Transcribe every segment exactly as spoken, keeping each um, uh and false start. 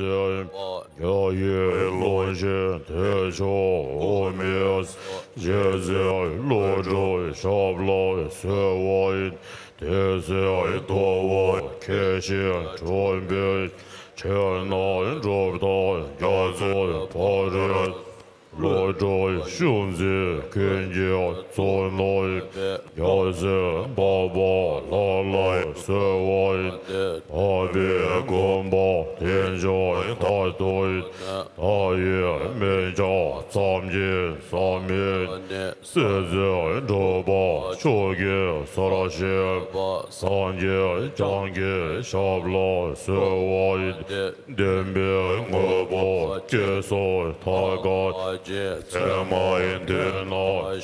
རྒྱ་ཡི་ལུང་བཞིན་དེ་མཆོག་དབུ་མའི་རྗེ་བཙུན་བློ་གྲོས་ཞབས་ལ་གསོལ་བ་ཡིན། དེ་སྲིད་རྡོ་བ་ཁྱེད་བཞིན་འཁྲུངས་པའི་ཕྱིར་ན། གྲུབ་མཐའ་རྒྱ་མཚོའི་ཕ་རོལ། བློ་གྲོས་ཤུགས་འཛིན་ཀུན་གྱི་གཙུག་ན། རྒྱལ་སྲས་འཕགས་པ་ལྷ་ལ་གསོལ་བ་ཡིན། འཕགས་པའི་མགོན་པོ་དེ་མཆོག་མཐའ་ཐུག་ཡིན། མཐའ་ཡས་མི་འཇིགས་ཙམ་གྱིས་བསམ་མི་ནུས། སྲིད་རྩེར་འགྲོ་བ་མཆོག་གི་ཟུར་བཞེས་པ། སངས་རྒྱས་བསྐྱངས་ཀྱི་ཞབས་ལ་གསོལ་བ་ཡིན། བདེན་པའི་དངོས་པོ་སྐྱེ་སོགས་མཐའ་འགག་ཅིང་། མཚན་མ་ཡི་མདུན་ན་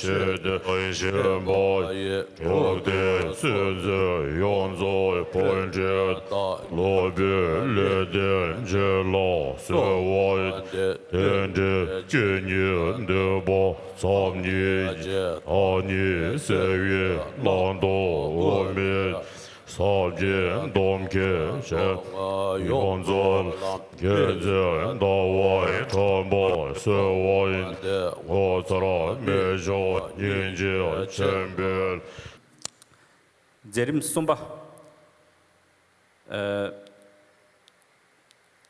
ཞི་བདེ་ཞེན་པ་ཡི། གྲུབ་མཐའི་སྲིད་རྩེ་ཡོངས་རྫོགས་པོ་འདྲེན་དང་། ལོག་པའི་ལས་དེ་འབྱེད་ལ་གསོལ་བ་ཡིན། དེ་འདྲའི་སྤྱོད་ཉིད་འདུན་པ་ཙམ་ཉིད་ཀྱིས། བདག་ཉིད་གསལ་བའི་རྣམ་རྟོག་དབུ་མའི་ས་བཅད་འདོམས་མཁན་ཞེས། ཡོངས་རྫོགས་ལམ་རྒྱལ་མཚན་ཟླ་བ་ཁྲ་འབར་གསོལ་བ་ཡིན། ངོ་མཚར་རྨད་བྱུང་སྙིང་རྗེ་ཆེན་པོའི། མཛད་རིམ་གསུམ་པ། ཨ།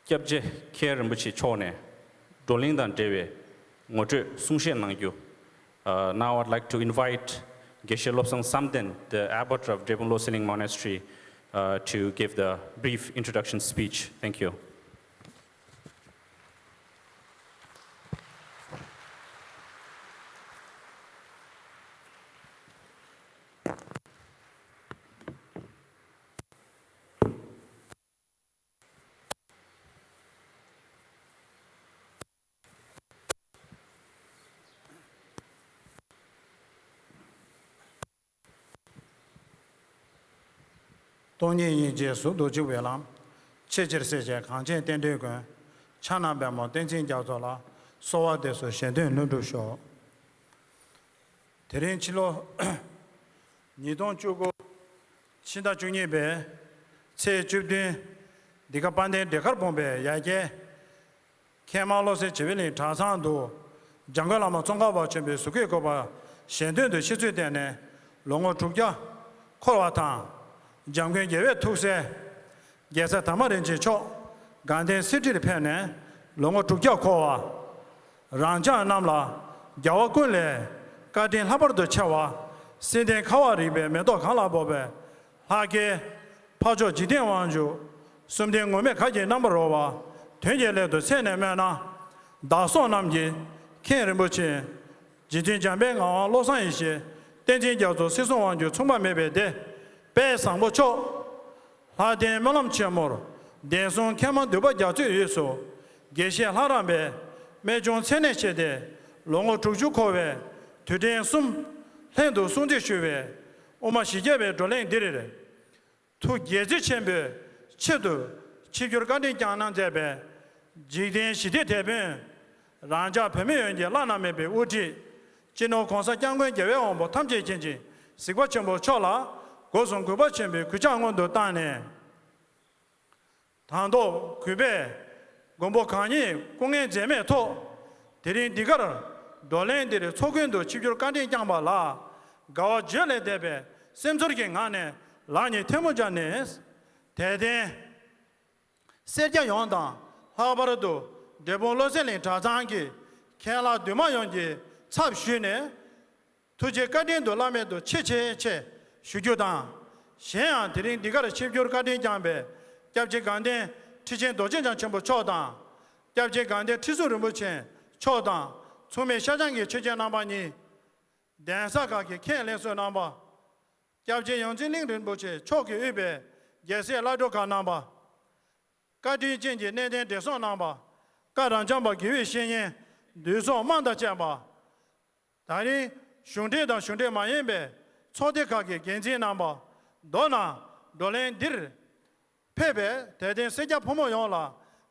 སྐྱབས་རྗེ་མཁན་རིན་པོ་ཆེ་མཆོག་ནས་བགྲོ་གླེང་དང་འབྲེལ་བའི་ངོ་སྤྲོད་གསུང་བཤད་གནང་རྒྱུ། Uh, now I'd like to invite དགེ་བཤེས་བློ་བཟང་བསམ་གཏན, the abbot of Drebung Losei Ling Monastery, uh, to give the brief introduction speech. Thank you. སྟོང་ཉིད་སྙིང་རྗེའི་ཟུར་དུ་འཇུག་པའི་ལམ། ཆེས་ཆེར་གསལ་བྱེད་གངས་ཅན་བསྟན་འགྲོའི་མགོན། ཕྱག་ན་པདྨོ་བསྟན་འཛིན་རྒྱ་མཚོ་ལ། གསོལ་བ་འདེབས་སོ་གཞན་དོན་ལྷུན་གྲུབ་ཤོག། དེ་རིང་ཕྱི་ལོ་ཉིས་སྟོང་བཅུ་དགུ་ཕྱི་ཟླ་བཅུ་གཉིས་པའི་ཚེས་བཅུ་བདུན། འདི་ག་དཔལ་ལྡན་འབྲས་དཀར་སྤུངས་པའི་ཡ་གྱལ། མཁན་མ་བློ་གསལ་བྱེ་བའི་གླིང་གྲྭ་ཚང་དུ། འཇམ་མགོན་བླ་མ་ཙོང་ཁ་པ་ཆེན་པོའི་གཟུགས་སྐུའི་བཀོད་པ་གཞན་དོན་དུ་ཤེས་ཚུལ་བསྟན་ནས་ལོ་ངོ་དྲུག་བརྒྱ་འཁོར་བ་དང་། འཇམ་མགོན་རྒྱལ་བའི་ཐུགས་སྲས། རྒྱལ་སྲས་དར་མ་རིན་ཆེན་མཆོག་དགའ་ལྡན་གསེར་ཁྲིར་ཕེབས་ནས་ལོ་ངོ་དྲུག་བརྒྱ་འཁོར་བ། རང་ཅག་རྣམས་ལ་རྒྱལ་བ་ཀུན་ལས་བཀའ་དྲིན་ལྷག་པར་དུ་ཆེ་བ། བསིལ་ལྡན་ཁ་བ་རིག་པའི་མེ་ཏོག་གང་ལ་ཕོག་པའི་ལྷ་སྐལ། འཕགས་མཆོག་འཇིག་རྟེན་དབང་ཕྱུག་གསུམ་ལྡན་ངུར་སྨྲིག་གར་གྱི་རྣམ་པར་རོལ་བ། དོན་གྱི་སླད་དུ་མཚན་ནས་སྨོས་ན། བདག་སོགས་རྣམས་ཀྱི་མཁན་རིན་པོ་ཆེ། རྗེ་བཙུན་འཇམ་དཔལ་ངག་དབང་བློ་བཟང་ཡེ་ཤེས། བསྟན་འཛིན་རྒྱ་མཚོ། སྲིད་གསུམ་དབང་སྒྱུར་མཚུངས་པ་མེད་པའི་སྡེ། དཔལ་བཟང་པོ་མཆོག་ལྷ་ལྡན་སྨོན་ལམ་ཆེན་མོར། གདན་གསུམ་མཁན་མ་འདུས་པ་རྒྱ་མཚོའི་དབུས་སུ། དགེ་བཤེས་ལྷ་རམས་པའི་རྨད་བྱུང་མཚན་གནས་བྱས་ཏེ། ལོ་ངོ་དྲུག་ཅུ་འཁོར་བའི་དུས་དྲན་གསུམ་ལྷན་དུ་སྲུང་བརྩི་ཞུ་བའི་དབུ་མ་བཞི་བརྒྱ་པའི་བགྲོ་གླེང་འདིར། ཐུགས་དགྱེས་མཛད་ཆེན་པོས་ཆེད་དུ་ཆིབས་བསྒྱུར་བཀའ་དྲིན་བསྐྱངས་གནང་མཛད་པའི་འཇིག་རྟེན་ཞི་བདེའི་དེད་དཔོན། རང་ཅག་བོད་མི་ཡོངས་ཀྱི་བླ་ན་མེད་པའི་དབུ་ཁྲིད། སྤྱི་ནོར་༸གོང་ས་༸སྐྱབས་མགོན་རྒྱལ་བའི་དབང་པོ་ཐམས་ཅད་མཁྱེན་ཅིང་གཟིགས་པ་ཆེན་པོ་མཆོག་ལ་སྒོ་གསུམ་གུས་པ་ཆེན་པོས་གུས་ཕྱག་སྔོན་དུ་བཏང་ནས། དང་ཐོག་གུས་པས་མགོན་པོ་གང་ཉིད་སྐུ་ངལ་འཛེམས་མེད་ཐོག་དེ་རིང་འདི་གར་བགྲོ་གླེང་འདིར་ཚོགས་མགོན་དུ་ཆིབས་བསྒྱུར་བཀའ་དྲིན་བསྐྱངས་པ་ལ་དགའ་བ་བརྗོད་ལས་འདས་པའི་སེམས་ཚོར་གྱི་ངང་ནས་ལག་གཉིས་ཐལ་མོ་སྦྱར་ནས། དད་ལྡན་སེར་སྐྱ་ཡོངས་དང་། ལྷག་པར་དུ་འབྲས་སྤུངས་བློ་གསལ་གླིང་གྲྭ་ཚང་གི་མཁན་བླ་འདུས་མ་ཡོངས་ཀྱི་ཚབ་ཞུས་ནས། ཐུགས་རྗེ་བཀའ་དྲིན་དུ་བླ་མེད་དུ་ཆེ་ཆེ་ཆེ་ཞུ་རྒྱུ་དང་། གཞན་ཡང་དེ་རིང་འདི་གར་ཆིབས་བསྒྱུར་བཀའ་དྲིན་བསྐྱངས་པའི་སྐྱབས་རྗེ་དགའ་ལྡན་ཁྲི་ཆེན་རྡོ་རྗེ་འཆང་ཆེན་པོ་མཆོག་དང་། སྐྱབས་རྗེ་དགའ་ལྡན་ཁྲི་ཟུར་རིན་པོ་ཆེ་མཆོག་དང་། མཚུངས་མེད་ཤར་བྱང་གི་ཆོས་རྗེ་རྣམ་པ་གཉིས། གདན་ས་ཁག་གི་མཁན་ལྷན་ཚོགས་རྣམ་པ། སྐྱབས་རྗེ་ཡོངས་འཛིན་གླིང་རིན་པོ་ཆེ་མཆོག་གིས་དབུས་པའི་རྒྱལ་སྲས་བླ་སྒྲུབ་ཁག་རྣམ་པ། བཀའ་དྲིན་ཅན་གྱི་གནས་བརྟན་བགྲེས་སོང་རྣམ་པ། བཀའ་དང་བཅས་པ་དགེ་བའི་བཤེས་གཉེན་འདུས་ཚོགས་དམངས་དང་བཅས་པ། ད་རིང་གཞུང་འབྲེལ་དང་གཞུང་འབྲེལ་མ་ཡིན་པའི་ཚོགས་སྡེ་ཁག་གི་འགན་འཛིན་རྣམ་པ། མདོར་ན་བགྲོ་གླེང་འདིར་ཕེབས་པའི་དད་ལྡན་སེར་སྐྱ་ཕོ་མོ་ཡོངས་ལ་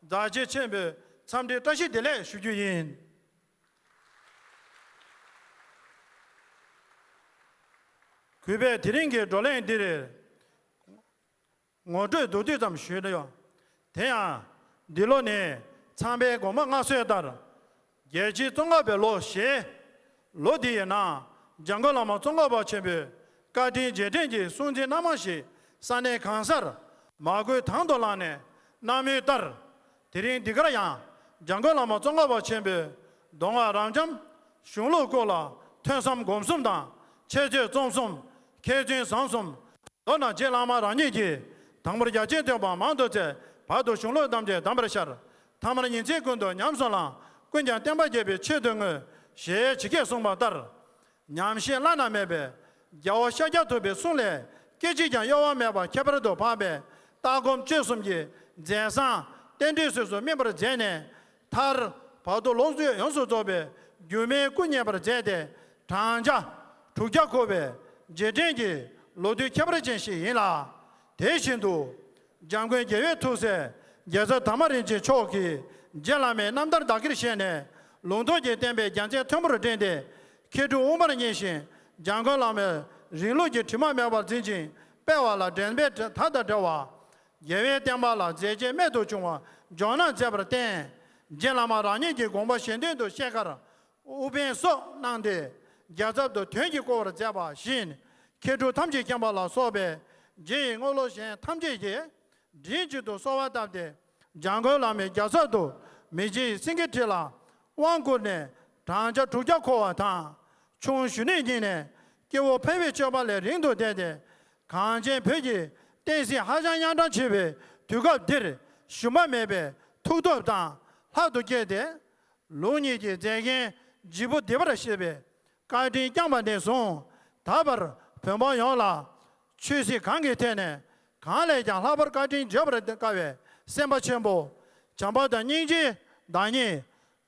མཛའ་བརྩེ་ཆེན་པོས་འཚམས་འདྲི་བཀྲ་ཤིས་བདེ་ལེགས་ཞུ་རྒྱུ་ཡིན། གུས་པས་དེ་རིང་གི་བགྲོ་གླེང་འདིར། ངོ་སྤྲོད་མདོར་བསྡུས་ཙམ་ཞུས་ན་ཡང་། དེ་ཡང་ འདི་ལོ་ནི་ཚངས་པའི་དགོང་མོ་སྔ་སོས་ལྟར། རྒྱལ་སྤྱི་ཙོང་ཁ་པའི་ལོ་ཞེས། ལོ་འདི་ཡི་ནང་འཇམ་མགོན་བླ་མ་ཙོང་ཁ་པ་ཆེན་པོའི་བཀའ་དྲིན་རྗེས་དྲན་གྱི་སྲུང་བརྩི་སྣ་མང་ཞིག་ས་གནས་གང་སར་མ་བསྐུལ་དང་དུ་བླངས་ནས་གནང་མུས་ལྟར། དེ་རིང་འདི་གར་ཡང་འཇམ་མགོན་བླ་མ་ཙོང་ཁ་པ་ཆེན་པོའི་གདོང་ལ་རབ་འབྱམས་གཞུང་ལུགས་སྐོར་ལ་ཐོས་བསམ་སྒོམ་གསུམ་དང་འཆད་རྩོད་རྩོམ་གསུམ། མཁས་བཙུན་བཟང་གསུམ། མདོར་ན་རྗེ་བླ་མ་རང་ཉིད་ཀྱིས་དང་པོར་རྒྱ་ཆེན་ཐོས་པ་མང་དུ་བཙལ། བར་དུ་གཞུང་ལུགས་ཐམས་ཅད་གདམས་པར་ཤར། ཐ་མར་ཉིན་མཚན་ཀུན་ཏུ་ཉམས་སུ་བླངས། ཀུན་ཀྱང་བསྟན་པ་རྒྱས་པའི་ཆེད་དུ་བསྔོས། ཞེས་ཇི་སྐད་གསུངས་པ་ལྟར། ཉམས་བཞེས་བླ་ན་མེད་པའི་རྒྱལ་བ་ཤཱཀྱ་ཐུབ་པའི་གསུང་ལས་སྐད་ཅིག་ཀྱང་གཡོ་བ་མེད་པར་ཁྱད་པར་དུ་འཕགས་པའི་ལྟ་སྒོམ་སྤྱོད་གསུམ་གྱི་མཛད་བཟང་རྟེན་འབྲེལ་ཚུལ་དུ་སྨིན་པར་མཛད་ནས། མཐར་བར་དུ་ལོངས་སུ་ཡོངས་སུ་རྫོགས་པའི་སྒྱུ་མའི་སྐུ་བརྙེས་པར་མཛད་དེ། བགྲང་བྱ་དྲུག་བརྒྱ་འཁོར་བའི་རྗེས་དྲན་གྱི་ལོ་དུས་ཁྱད་པར་ཅན་ཞིག་ཡིན་ལ། དེ་བཞིན་དུ་འཇམ་མགོན་རྒྱལ་བའི་ཐུགས་སྲས་རྒྱལ་ཚབ་དར་མ་རིན་ཆེན་མཆོག་གིས་རྗེ་བླ་མའི་རྣམ་ཐར་བདག་གིར་བཞེས་ནས། ལུང་རྟོགས་ཀྱི་བསྟན་པའི་རྒྱལ་མཚན་མཐོན་པོར་བསྒྲེངས་ཏེ། མཁས་གྲུབ་དབུ་མར་བརྙེས་ཤིང་འཇམ་མགོན་བླ་མའི་རིང་ལུགས་ཀྱི་དྲི་མ་མེད་པར་འཛིན་ཅིང་སྤེལ་བ་ལ་འགྲན་པའི་མཐའ་དང་བྲལ་བ། རྒྱལ་བའི་བསྟན་པ་ལ་མཛད་རྗེས་རྨད་དུ་བྱུང་བ་འཇོག་གནང་མཛད་པར་བརྟེན། རྗེ་བླ་མ་རང་ཉིད་ཀྱི་དགོངས་པ་གཞན་དོན་དུ་བཤད་མཁར་ཨུ་བན་སོགས་གནང་སྟེ། རྒྱལ་ཚབ་ཏུ་དོན་གྱིས་བསྐོར་བར་མཛད་པ་བཞིན། མཁས་གྲུབ་ཐམས་ཅད་མཁྱེན་པ་ལ་སོགས་པའི་རྗེ་ཡི་དངོས་སློབ་གཞན་ཐམས་ཅད་ཀྱིས་མགྲིན་གཅིག་ཏུ་གསོལ་བ་བཏབ་སྟེ། འཇམ་མགོན་བླ་མའི་རྒྱལ་ཚབ་ཏུ་མི་ཕྱེད་སེང་གེའི་ཁྲི་ལ་དབང་བསྐུར་ནས། བགྲང་བྱ་དྲུག་བརྒྱ་འཁོར་བ་དང་། ཆུང་གཞོན་ནུའི་སྙིང་ནས་སྐྱེ་བོ་ཕལ་པའི་སྤྱོད་པ་ལས་རིང་དུ་འདས་ཏེ། གངས་ཅན་བོད་ཀྱི་བསྟན་སྲིད་ཧ་ཅང་ཉམ་ཐག་ཆེ་བའི་དུས་སྐབས་འདིར། ཞུམ་པ་མེད་པའི་ཐུགས་སྟོབས་དང་ལྷག་ཏུ་བསྐྱེད་དེ། ལུགས་གཉིས་ཀྱི་མཛད་འགན་ལྗིད་པོ་འདེགས་པར་བཞེད་པའི་བཀའ་དྲིན་བསྐྱངས་པ་ནས་བཟུང་། ད་བར་བོད་འབངས་ཡོངས་ལ་ཆོས་སྲིད་གང་གི་ཐད་ནས་གང་ལས་ཀྱང་ལྷག་པར་བཀའ་དྲིན་བརྗོད་པར་དཀའ་བའི་སེམས་དཔའ་ཆེན་པོ། བྱམས་པ་དང་སྙིང་རྗེའི་བདག་ཉིད།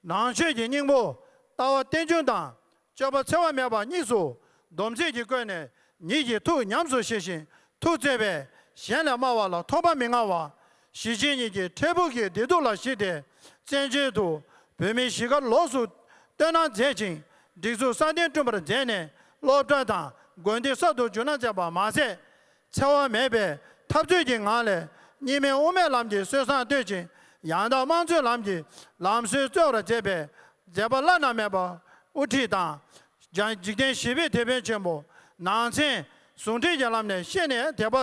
ནང་ཆོས་ཀྱི་སྙིང་པོ། ལྟ་བ་རྟེན་འབྱུང་དང་། སྤྱོད་པ་འཚེ་བ་མེད་པ་གཉིས་སུ་སྡོམ་ཚིག་གིས་བཀོད་ནས། ཉིད་ཀྱི་ཐུགས་ཉམས་སུ་བཞེས་ཤིང་ཐུགས་བརྩེ་བས་གཞན་ལས་དམའ་བ་ལ་ཐོགས་པ་མི་མངའ་བ། ཞི་བྱེད་ཉིད་ཀྱི་འཕྲལ་ཕུགས་ཀྱི་བདེ་སྡུག་ལ་གཞིགས་ཏེ། བཙན་བྱོལ་དུ་བོད་མིའི་གཞིས་སྒར་ལོགས་སུ་བཏོན་གནང་མཛད་ཅིང་། སྒྲིག་འཛུགས་སྲ་བརྟན་བསྐྲུན་པར་མཛད་ནས། སློབ་གྲྭ་དང་དགོན་སྡེ་གསར་དུ་འཛུགས་གནང་མཛད་པ་མ་ཟད། འཚེ་བ་མེད་པའི་འཐབ་རྩོད་ཀྱི་ངང་ལས་གཉིས་སྨན་དབུ་མའི་ལམ་གྱི་སྲོལ་བཟང་བཏོད་ཅིང་། ཡང་དག་དམངས་གཙོའི་ལམ་གྱི་ལམ་སྲོལ་གཙོས་པར་མཛད་པའི་མཛད་པ་བླ་ན་མེད་པ་དབུ་ཁྲིད་དང་། འཇིག་རྟེན་ཞི་བའི་དེད་དཔོན་ཆེན་པོ། ནང་ཚན་ཟུང་འབྲེལ་གྱི་ལམ་ནས་ཤེས་ནས་དད་པ་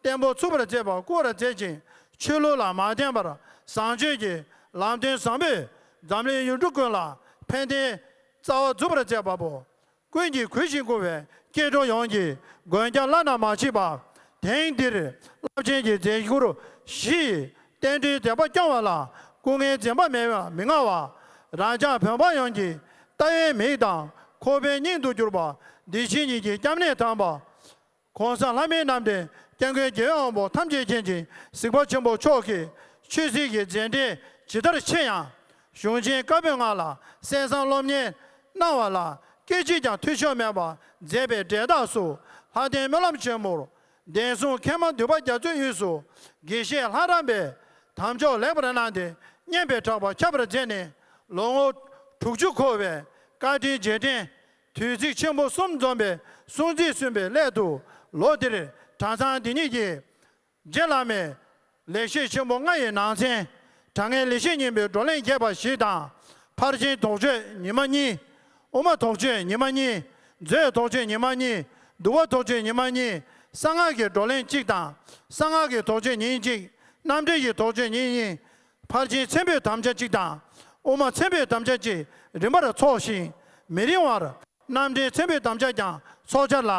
བརྟན་པོ་ཚུགས་པར་མཛད་པ་བཀུར་བར་མཛད་ཅིང་། ཆོས་ལུགས་ལ་མ་བརྟེན་པར་བཟང་སྤྱོད་ཀྱི་ལམ་སྟོན་བཟང་པོས་འཛམ་གླིང་ཡུལ་གྲུ་ཀུན་ལ་ཕན་བདེའི་རྩ་བ་འཛུགས་པར་མཛད་པ་པོ། ཀུན་གྱིས་གུས་ཤིང་བཀུར་བའི་སྐྱེ་འགྲོ་ཡོངས་ཀྱི་མགོན་སྐྱབས་བླ་ན་མ་མཆིས་པ། དེང་འདིར་རླབས་ཆེན་གྱི་མཛད་ཁུར་བཞི་ཡི་བསྟན་འགྲོའི་མཛད་པ་སྐྱོང་བ་ལ་སྐུ་ངལ་འཛེམ་པ་མེད་པ་མི་མངའ་བ། རང་ཅག་བོད་པ་ཡོངས་ཀྱི་ལྟ་བའི་མིག་དང་ཁོག་པའི་སྙིང་དུ་གྱུར་པ། བདེ་སྐྱིད་ཉིད་ཀྱི་སྐྱབས་གནས་དམ་པ། ༸གོང་ས་ལྷ་མིའི་རྣམ་འདྲེན་སྐྱབས་མགོན་རྒྱལ་བའི་དབང་པོ་ཐམས་ཅད་མཁྱེན་ཅིང་གཟིགས་པ་ཆེན་པོ་མཆོག་གིས་ཆོས་སྲིད་ཀྱི་མཛད་འཕྲིན་ཇི་ལྟར་ཆེ་ཡང་། གཞུང་ཆེན་བཀའ་པོད་ལྔ་ལ་གསན་བསམ་སློབ་གཉེར་གནང་བ་ལ་སྐད་ཅིག་ཀྱང་འཐུས་ཤོར་མེད་པར་མཛད་པའི་འབྲས་རྟགས་སུ། ལྷ་ལྡན་སྨོན་ལམ་ཆེན་མོར་གདན་སྲུང་མཁས་མང་འདུས་པ་རྒྱ་མཚོའི་དབུས་སུ་དགེ་བཤེས་ལྷ་རམས་པའི་དམ་འཇོག་ལེགས་པར་གནང་སྟེ་སྙན་པའི་གྲགས་པ་ཁྱབ་པར་མཛད་ནས། ལོ་ངོ་དྲུག་ཅུ་འཁོར་བའི་བཀའ་དྲིན་རྗེས་དྲན་དུས་ཚིགས་ཆེན་པོ་གསུམ་འཛོམས་པའི་སྲུང་བརྩི་སོན་པའི་སླད་དུ། ལོ་འདིར་གྲྭ་ཚང་འདི་ཉིད་ཀྱིས་རྗེ་བླ་མའི་ལེགས་བཤད་ཆེན་པོ་ལྔ་ཡི་ནང་ཚན། དྲང་ངེས་ལེགས་བཤད་སྙིང་པོའི་བགྲོ་གླེང་རྒྱས་པ་བཞི་དང་། ཕར་ཕྱིན་དོགས་གཅོད་ཉི་མ་གཉིས། དབུ་མ་དོགས་གཅོད་ཉི་མ་གཉིས། མཛོད་དོགས་གཅོད་ཉི་མ་གཉིས། འདུལ་བ་དོགས་གཅོད་ཉི་མ་གཉིས། གསང་སྔགས་ཀྱི་བགྲོ་གླེང་གཅིག་དང་། གསང་སྔགས་ཀྱི་དོགས་གཅོད་ཉིན་གཅིག། རྣམ་འགྲེལ་གྱི་དོགས་གཅོད་ཉིན་གཉིས། ཕར་ཕྱིན་མཚན་བུད་དམ་བཅའ་གཅིག་དང་། དབུ་མ་མཚན་བུད་དམ་བཅའ་གཅིག་རིམ་པར་འཚོགས་ཤིང་། མི་རིང་བར་རྣམ་འགྲེལ་མཚན་བུད་དམ་བཅའ་ཀྱང་འཚོགས་འཆར་ལ།